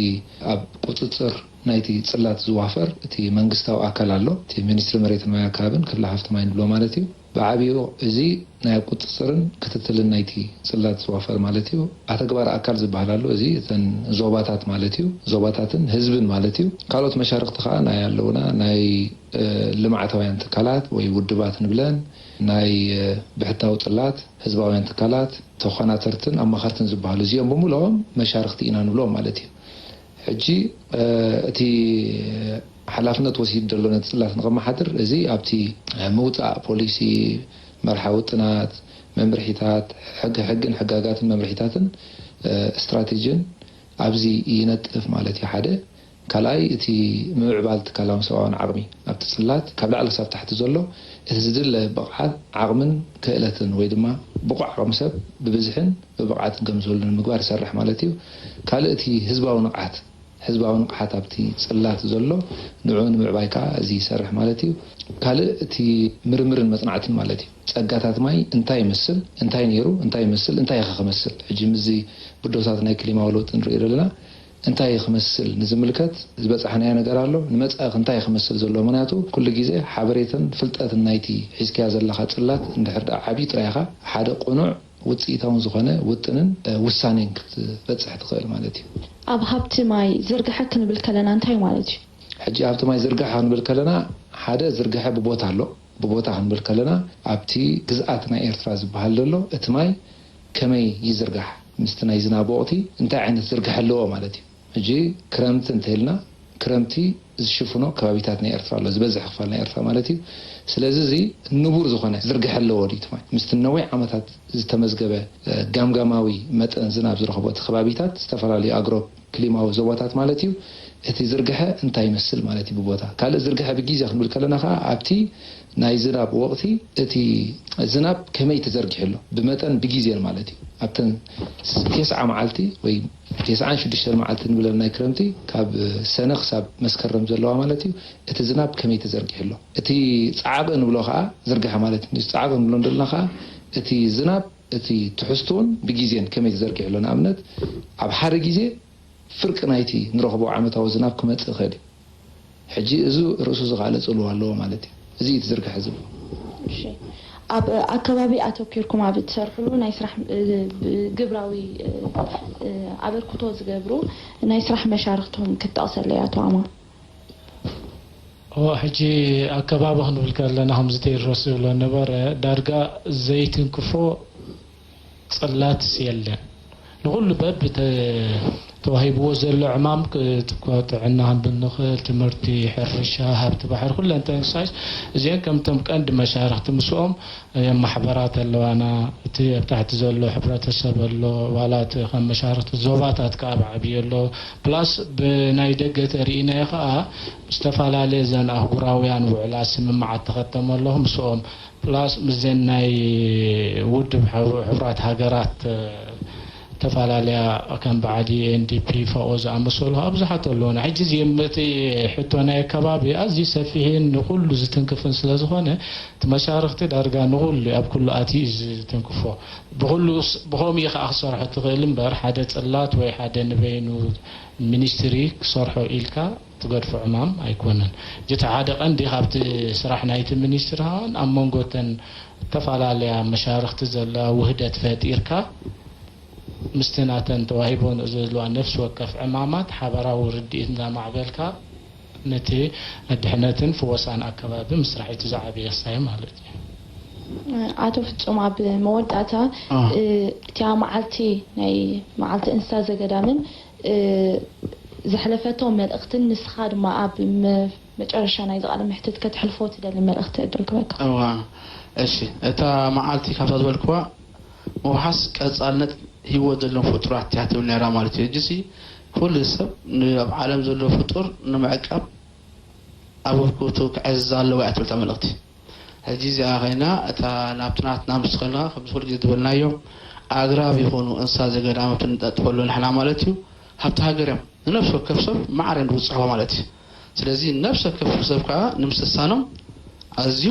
ኣብ ቁጽጽር ናይቲ ጽላት ዝዋፈር እቲ መንግስታዊ ኣካል ኣሎ፣ እቲ ሚኒስትሪ መሬትን ማይ ኣከባብን ክፍሊ ሃፍቲ ማይ ንብሎ ማለት እዩ። ብዓብዩ እዚ ናይ ኣብ ቁጽጽርን ክትትልን ናይቲ ጽላት ዝዋፈር ማለት እዩ። ኣተግባሪ ኣካል ዝበሃል ኣሎ፣ እዚ እተን ዞባታት ማለት እዩ። ዞባታትን ህዝብን ማለት እዩ። ካልኦት መሻርኽቲ ከኣ ናይ ኣለውና ናይ፣ እ፣ ልምዓታውያን ትካላት ወይ ውድባት ንብለን፣ ናይ፣ እ፣ ብሕታዊ ጽላት፣ ህዝባውያን ትካላት፣ ተኾናተርትን ኣማኸርትን ዝበሃሉ እዚኦም ብምልኦም መሻርኽቲ ኢና ንብሎም ማለት እዩ። ሕጂ፣ እ፣ እቲ ሓላፍነት ወሲዱ ዘሎ ነቲ ጽላት ንኸመሓድር እዚ ኣብቲ፣ እ፣ ምውጻእ ፖሊሲ፣ መርሓ ውጥናት፣ መምርሒታት፣ ሕግ-፣ ሕግን ሕጋጋትን መምርሒታትን፣ እ፣ ስትራቴጂን ኣብዚ ይነጥፍ ማለት እዩ ሓደ። ካልኣይ፣ እቲ ምምዕባል ትካላውን ሰብኣውን ዓቕሚ ኣብቲ ጽላት ካብ ላዕሊ ክሳብ ታሕቲ ዘሎ እቲ ዝድለ ብቕዓት ዓቕምን ክእለትን ወይ ድማ ብቑዕ ዓቕሚ ሰብ ብብዝሕን ብብቕዓትን ከም ዝህሉ ንምግባር ይሰርሕ ማለት እዩ። ካልእ፣ እቲ ህዝባዊ ንቕሓት፣ ህዝባዊ ንቕሓት ኣብቲ ጽላት ዘሎ ንዕኡ ንምዕባይ ከኣ እዚ ይሰርሕ ማለት እዩ። ካልእ፣ እቲ ምርምርን መጽናዕትን ማለት እዩ። ጸጋታት ማይ እንታይ ይመስል፣ እንታይ ነይሩ፣ እንታይ ይመስል፣ እንታይ ከ ክመስል፣ ሕጂ ምስዚ ብድሆታት ናይ ክሊማዊ ለውጢ ንሪኦ ዘለና፣ እንታይ ክመስል ንዝምልከት ዝበጻሕናዮ ነገር ኣሎ፣ ንመጻኢ ከ እንታይ ክመስል ዘለዎ። ምኽንያቱ ኩሉ ግዜ ሓበሬታን ፍልጠትን ናይቲ ሒዝካዮ ዘለኻ ጽላት እንድሕር ደኣ ዓብዩ ጥራይ ኢኻ፣ ሓደ ቅኑዕ ውጽኢታውን ዝኾነ ውጥንን፣ እ፣ ውሳኔን ክትበጽሕ ትኽእል ማለት እዩ። ኣብ ሃብቲ ማይ ዝርግሐ ክንብል ከለና እንታይ ማለት እዩ? ሕጂ ሃብቲ ማይ ዝርግሐ ክንብል ከለና ሓደ ዝርግሐ ብቦታ ኣሎ። ብቦታ ክንብል ከለና ኣብቲ ግዝኣት ናይ ኤርትራ ዝበሃል ዘሎ እቲ ማይ ከመይ ይዝርጋሕ፣ ምስቲ ናይ ዝናብ ወቕቲ እንታይ ዓይነት ዝርግሐ ኣለዎ ማለት እዩ። ሕጂ ክረምቲ እንተኢልና ክረምቲ ዝሽፍኖ ከባቢታት ናይ ኤርትራ ኣሎ፣ ዝበዝሕ ክፋል ናይ ኤርትራ ማለት እዩ። ስለዚ እዚ ንቡር ዝኾነ ዝርግሐ ኣለዎ ድዩ እቲ ማይ? ምስቲ ነዊሕ ዓመታት ዝተመዝገበ፣ እ፣ ጋምጋማዊ መጠን ዝናብ ዝረኽቦ እቲ ከባቢታት ዝተፈላለዩ ኣግሮ ክሊማዊ ዞባታት ማለት እዩ። እቲ ዝርግሐ እንታይ ይመስል ማለት እዩ ብቦታ። ካልእ ዝርግሐ ብግዜ ክንብል ከለና ከኣ ኣብቲ ናይ ዝናብ ወቕቲ እቲ ዝናብ ከመይ ተዘርጊሑ ኣሎ ብመጠን ብግዜን ማለት እዩ። ኣብተን ቴስዓ መዓልቲ ወይ ተስዓን ሽዱሽተን መዓልቲ ንብለን ናይ ክረምቲ፣ ካብ ሰነ ክሳብ መስከረም ዘለዋ ማለት እዩ። እቲ ዝናብ ከመይ ተዘርጊሑ ኣሎ? እቲ ጻዕቒ ንብሎ ከኣ ዝርግሐ ማለት እዩ። እዚ ጻዕቒ ንብሎ እንደለና ከኣ እቲ ዝናብ፣ እቲ ትሕዝትኡን ብግዜን ከመይ ተዘርጊሑ ኣሎ? ንኣብነት ኣብ ሓደ ግዜ ፍርቂ ናይቲ ንረኽቦ ዓመታዊ ዝናብ ክመጽእ ይኽእል እዩ። ሕጂ እዚ ርእሱ ዝኸኣለ ጽልዋ ኣለዎ ማለት እዩ። እዚ እዩ እቲ ዝርግሐ ዝብሎ። እሺ፣ ኣብ ኣከባቢ ኣተኲርኩም ኣብ እትሰርሕሉ ናይ ስራሕ፣ እ፣ ብ-፣ ግብራዊ፣ እ፣ እ፣ ኣበርክቶ ዝገብሩ ናይ ስራሕ መሻርኽትኹም ክትጠቕሰለይ ኣቶ ኣማ? ኦ፣ ሕጂ ኣከባቢ ክንብል ከለና፣ ከምዚ ቴድሮስ ዝብሎ ነበረ፣ ዳርጋ ዘይትንክፎ ጽላትስ የለን። ንኹሉ በብ ተ-፣ ተዋሂብዎ ዘሎ ዕማም ክ-፣ ትኮ-፣ ጥዕና ክንብል ንኽእል፣ ትምህርቲ፣ ሕርሻ፣ ሃብቲ ባሕሪ፣ ኩለን ተንሳይስ እዚአን ከምቶም ቀንዲ መሻርኽቲ ምስኦም እዮም ማሕበራት ኣለዋና። እቲ ኣብ ታሕቲ ዘሎ ሕብረተሰብ ኣሎ፣ ዋላ እቲ ከም መሻርኽቲ ዞባታት ከኣ ብዓብዩ ኣሎ። ፕላስ ብናይ ደገ ተርኢናዮ ከኣ ዝተፈላለየ እዘን ኣህጉራውያን ውዕላት ስምምዓት ተኸተሙ ኣለኹ ምስኦም ፕላስ ምስዘን ናይ ውድብ ሕቡ-፣ ሕቡራት ሃገራት፣ እ፣ ተፈላለያ ከም በዓል ዩ ኤን ዲ ፒ፣ ፋኦ ዝኣመሰሉ ኣብዝሓት ኣለዉና። ሕጂ እዚ እቲ ሕቶ ናይ ኣከባቢ ኣዝዩ ሰፊሕን ንኹሉ ዝትንክፍን ስለ ዝኾነ፣ እቲ መሻርኽቲ ዳርጋ ንኹሉ ኣብ ኩሉ ኣትዩ እዩ ዝትንክፎ። ብኹሉ ስ-፣ ብኸምኡ እዩ ከኣ ክሰርሖ ትኽእል እምበር፣ ሓደ ጽላት ወይ ሓደ ንበይኑ ሚኒስትሪ ክሰርሖ ኢልካ ትገድፎ ዕማም ኣይኮነን። እቲ ሓደ ቀንዲ ካብቲ ስራሕ ናይቲ ሚኒስትሪ ከኣ ኣብ መንጎ እተን እተፈላለያ መሻርኽቲ ዘለዋ ውህደት ፈጢርካ፣ ምስቲ ናተን ተዋሂቦን ዘለዋ ነፍሲ ወከፍ ዕማማት ሓባራዊ ርድኢት እንዳማዕበልካ፣ ነቲ ድሕነትን ፍወሳን ኣከባቢ ምስራሕ እቲ ዝዓበየ ክሳይ ማለት እዩ። ኣቶ ፍጹም፣ ኣብ መወዳእታ፣ አ። እ፣ እቲኣ መዓልቲ ናይ መዓልቲ እንስሳ ዘገዳምን፣ እ፣ ዘሕለፈቶ መልእኽትን፣ ንስኻ ድማ ኣብ መ-፣ መጨረሻ ናይዚ ቃለ መሕትት ከተሕልፎ ትደሊ መልእኽቲ ዕድል ክበካ። እዋ፣ እሺ፣ እታ መዓልቲ ካብታ ዝበልክዋ ምውሓስ ቀጻልነት ህይወት ዘለዎም ፍጡራት እያ ትብል ነይራ ማለት እዩ። ሕጂሲ ኩሉ ሰብ ን-፣ ኣብ ዓለም ዘሎ ፍጡር ንምዕቃብ ኣበርክቶ ክዕዝዝ ኣለዎ እያ ትብል እታ መልእኽቲ። ሕጂ እዚኣ ኸይና እታ ናብቲ ናትና ምስ ኸድና ከምዚ ኩሉ ግዜ ዝበልናዮ ኣግራብ ይኹኑ እንስሳ ዘገዳም ኣብቲ ንጠጥፈሉ ንሕና ማለት እዩ ሃብቲ ሃገር እዮም። ንነፍሲ ወከፍ ሰብ ማዕረ እዮም ዝብጽሕዎ ማለት እዩ። ስለዚ ነፍሲ ወከፍ ሰብ ከዓ ንምስሳኖም ኣዝዩ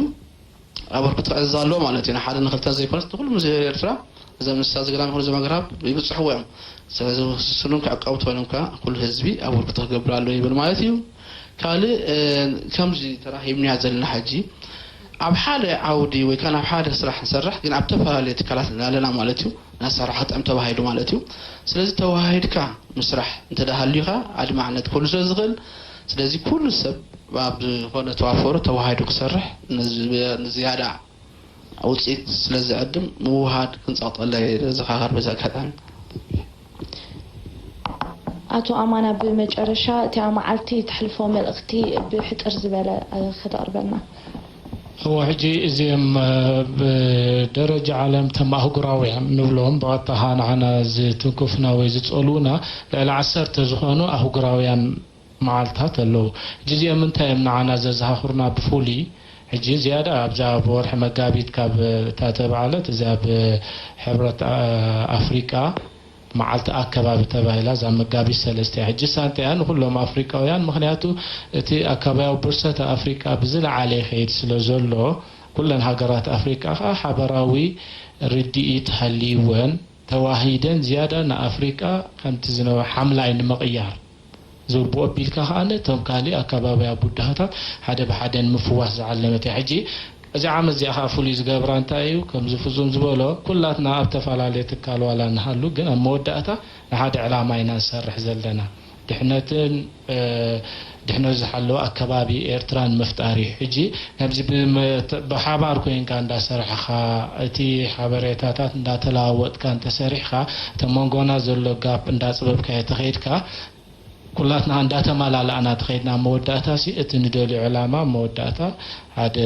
ኣበርክቶ ክዕዝዝ ኣለዎ ማለት እዩ። ንሓደ ንኽልተ ዘይኮነስ ንኹሉ ምስ ኤርትራ እዞም እንስሳ ዘገዳም ይኹኑ እዞም ኣግራብ ይብጽሕዎ እዮም። ስለዚ ክስስኑን ክዕቀቡ ተኾይኖም ከዓ ኩሉ ህዝቢ ኣበርክቶ ክገብር ኣለዎ ይብል ማለት እዩ። ካልእ፣ እ፣ ከምዚ ተራኺብናያ ዘለና ሕጂ ኣብ ሓደ ዓውዲ ወይ ከዓ ናብ ሓደ ስራሕ ንሰርሕ፣ ግን ኣብ ተፈላለየ ትካላት ኣለና ማለት እዩ። ናሰራሕ ክጥዕም ተባሂሉ ማለት እዩ። ስለዚ ተዋሃሂድካ ምስራሕ እንተ ደኣ ሃልዩካ ኣድማዕነት ክህሉ ስለ ዝኽእል፣ ስለዚ ኩሉ ሰብ ኣብ ዝኾነ ተዋፈሩ ተዋሃሂዱ ክሰርሕ ንዝ-፣ ንዝያዳ ውፅኢት ስለ ዝዕድም ምውሃድ ክንፀቕጠላ እየ ዘኻኽር በዚ ኣጋጣሚ። ኣቶ ኣማና፣ ብመጨረሻ እቲኣ መዓልቲ ተሕልፎ መልእኽቲ ብሕፅር ዝበለ፣ እ፣ ከተቕርበልና። እወ፣ ሕጂ እዚኦም፣ እ፣ ብደረጃ ዓለም ተም ኣህጉራውያን ንብሎም ብቐጥታ ንዓና ዝትንክፉና ወይ ዝጸልዉና ልዕሊ ዓሰርተ ዝኾኑ ኣህጉራውያን መዓልታት ኣለዉ። ሕጂ እዚኦም እንታይ እዮም ንዓና ዘዘኻኽሩና ብፍሉይ? ሕጂ ዝያዳ ኣብዛ ብወርሒ መጋቢት ካብ እታ ተባዕለት እዚኣ ብሕብረት፣ እ፣ ኣፍሪቃ መዓልቲ ኣከባቢ ተባሂላ እዛ መጋቢት ሰለስተ እያ። ሕጂ ሳንታ እያ ንኹሎም ኣፍሪቃውያን፣ ምኽንያቱ እቲ ኣከባቢያዊ ብርሰት ኣፍሪቃ ብዝለዓለ ይኸይድ ስለ ዘሎ፣ ኩለን ሃገራት ኣፍሪቃ ከኣ ሓበራዊ ርድኢት ሃልይወን ተዋሂደን ዝያዳ ንኣፍሪቃ ከምቲ ዝነበ ሓምላይ ንምቕያር ዝግብኦ ኣቢልካ ከኣ ነቶም ካልእ ኣከባቢያ ቡድሃታት ሓደ ብሓደ ንምፍዋስ ዝዓለመት እያ። ሕጂ እዚ ዓመት እዚኣ ከኣ ፍሉይ ዝገብራ እንታይ እዩ? ከምዚ ፍጹም ዝበሎ፣ ኩላትና ኣብ ተፈላለየ ትካል ዋላ ንሃሉ፣ ግን ኣብ መወዳእታ ንሓደ ዕላማ ኢና ንሰርሕ ዘለና። ድሕነትን፣ እ፣ ድሕነት ዝሓለወ ኣከባቢ ኤርትራ ንምፍጣር እዩ። ሕጂ ከምዚ ብመ-፣ ብሓባር ኮይንካ እንዳሰራሕኻ፣ እቲ ሓበሬታታት እንዳተለዋወጥካ እንተሰሪሕካ፣ እቲ መንጎና ዘሎ ጋፕ እንዳጽበብካዮ ተኸይድካ፣ ኩላትና እንዳተመላላእና ተኸይድና፣ መወዳእታ ሲ እቲ ንደልዮ ዕላማ መወዳእታ ሓደ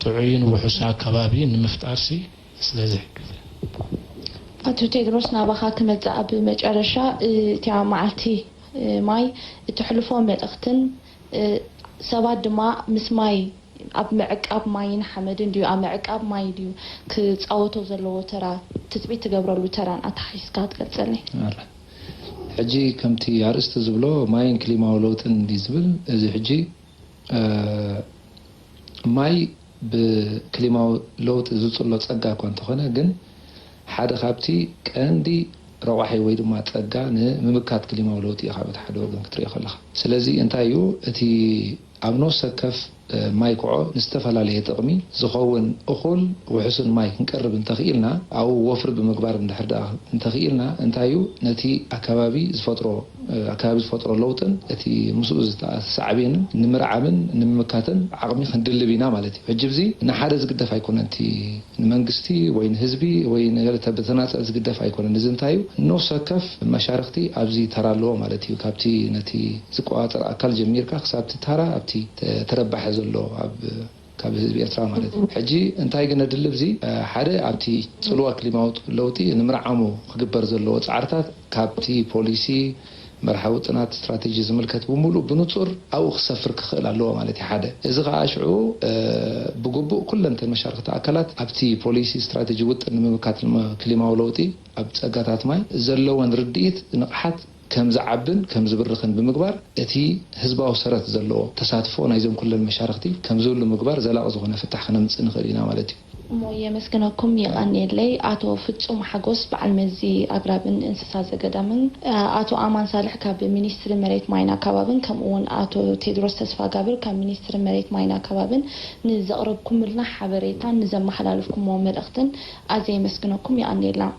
ጥዑይን ውሑስን ኣከባቢ ንምፍጣር ሲ ስለ ዝሕግዝ። ኣቶ ቴድሮስ፣ ናባኻ ክመጽእ፣ ኣብ መጨረሻ፣ እ፣ እቲኣ መዓልቲ፣ እ፣ ማይ እተሕልፎ መልእኽትን፣ እ፣ ሰባት ድማ ምስ ማይ ኣብ ምዕቃብ ማይን ሓመድን ድዩ ኣብ ምዕቃብ ማይ ድዩ ክጻወቶ ዘለዎ ተራ፣ ትጽቢት ትገብረሉ ተራን ኣተሓሒዝካ ክትገልጸለይ? ኣረ። ሕጂ ከምቲ ኣርእስቲ ዝብሎ ማይን ክሊማዊ ለውጥን እንዲ ዝብል፣ እዚ ሕጂ ማይ ብክሊማዊ ለውጢ ዝፅሎ ፀጋ እኳ እንተኾነ፣ ግን ሓደ ካብቲ ቀንዲ ረቋሒ ወይ ድማ ፀጋ ንምምካት ክሊማዊ ለውጢ እዩ፣ ካብ እቲ ሓደ ወገን ክትሪኦ ከለኻ። ስለዚ እንታይ እዩ እቲ ኣብ ነፍሲ ወከፍ ማይ ክዖ ንዝተፈላለየ ጥቕሚ ዝኸውን እኹል ውሕሱን ማይ ክንቀርብ እንተኽኢልና፣ ኣብኡ ወፍሪ ብምግባር እንድሕር ደኣ እንተኽኢልና፣ እንታይ እዩ ነቲ ኣከባቢ ዝፈጥሮ ኣከባቢ ዝፈጥሮ ለውጥን እቲ ምስኡ ዝተሳዕቤንን ንምርዓምን ንምምካትን ዓቕሚ ክንድልብ ኢና ማለት እዩ። ሕጂ እዚ ንሓደ ዝግደፍ ኣይኮነን፣ እቲ ንመንግስቲ ወይ ንህዝቢ ወይ ንገለ ብተናፀል ዝግደፍ ኣይኮነን። እዚ እንታይ እዩ? ነፍሲ ወከፍ መሻርክቲ ኣብዚ ተራ ኣለዎ ማለት እዩ። ካብቲ ነቲ ዝቆፃፀር ኣካል ጀሚርካ ክሳብ እቲ ተራ ኣብቲ ተረባሒ ዘሎ ኣብ ካብ ህዝቢ ኤርትራ ማለት እዩ። ሕጂ እንታይ ግን ነድሊ ኣብዚ ሓደ ኣብቲ ፅልዋ ክሊማዊ ለውጢ ንምርዓሙ ክግበር ዘለዎ ፃዕርታት ካብቲ ፖሊሲ መርሓዊ ጥናት ስትራቴጂ ዝምልከት ብምሉእ ብንጹር ኣብኡ ክሰፍር ክኽእል ኣለዎ ማለት እዩ ሓደ። እዚ ከኣ ሽዑ ብግቡእ ኩለን እተን መሻርክቲ ኣካላት ኣብቲ ፖሊሲ ስትራቴጂ ውጥን ንምምካት ክሊማዊ ለውጢ ኣብ ጸጋታት ማይ ዘለወን ርድኢት ንቕሓት ከም ዝዓብን ከም ዝብርኽን ብምግባር እቲ ህዝባዊ ሰረት ዘለዎ ተሳትፎ ናይዞም ኩለን መሻርክቲ ከም ዝህሉ ምግባር ዘላቒ ዝኾነ ፍታሕ ከነምጽእ ንኽእል ኢና ማለት እዩ። እሞ የመስግነኩም የቐንየለይ ኣቶ ፍጹም ሓጎስ በዓል መዚ ኣግራብን እንስሳ ዘገዳምን ኣቶ ኣማን ሳልሕ ካብ ሚኒስትሪ መሬት ማይን ኣካባብን ከምኡ እውን ኣቶ ቴድሮስ ተስፋጋብር ካብ ሚኒስትሪ መሬት ማይን ኣካባብን ንዘቕረብኩምልና ሓበሬታን ንዘመሓላለፍኩሞ መልእኽትን ኣዝየ የመስግነኩም የቐንየልና።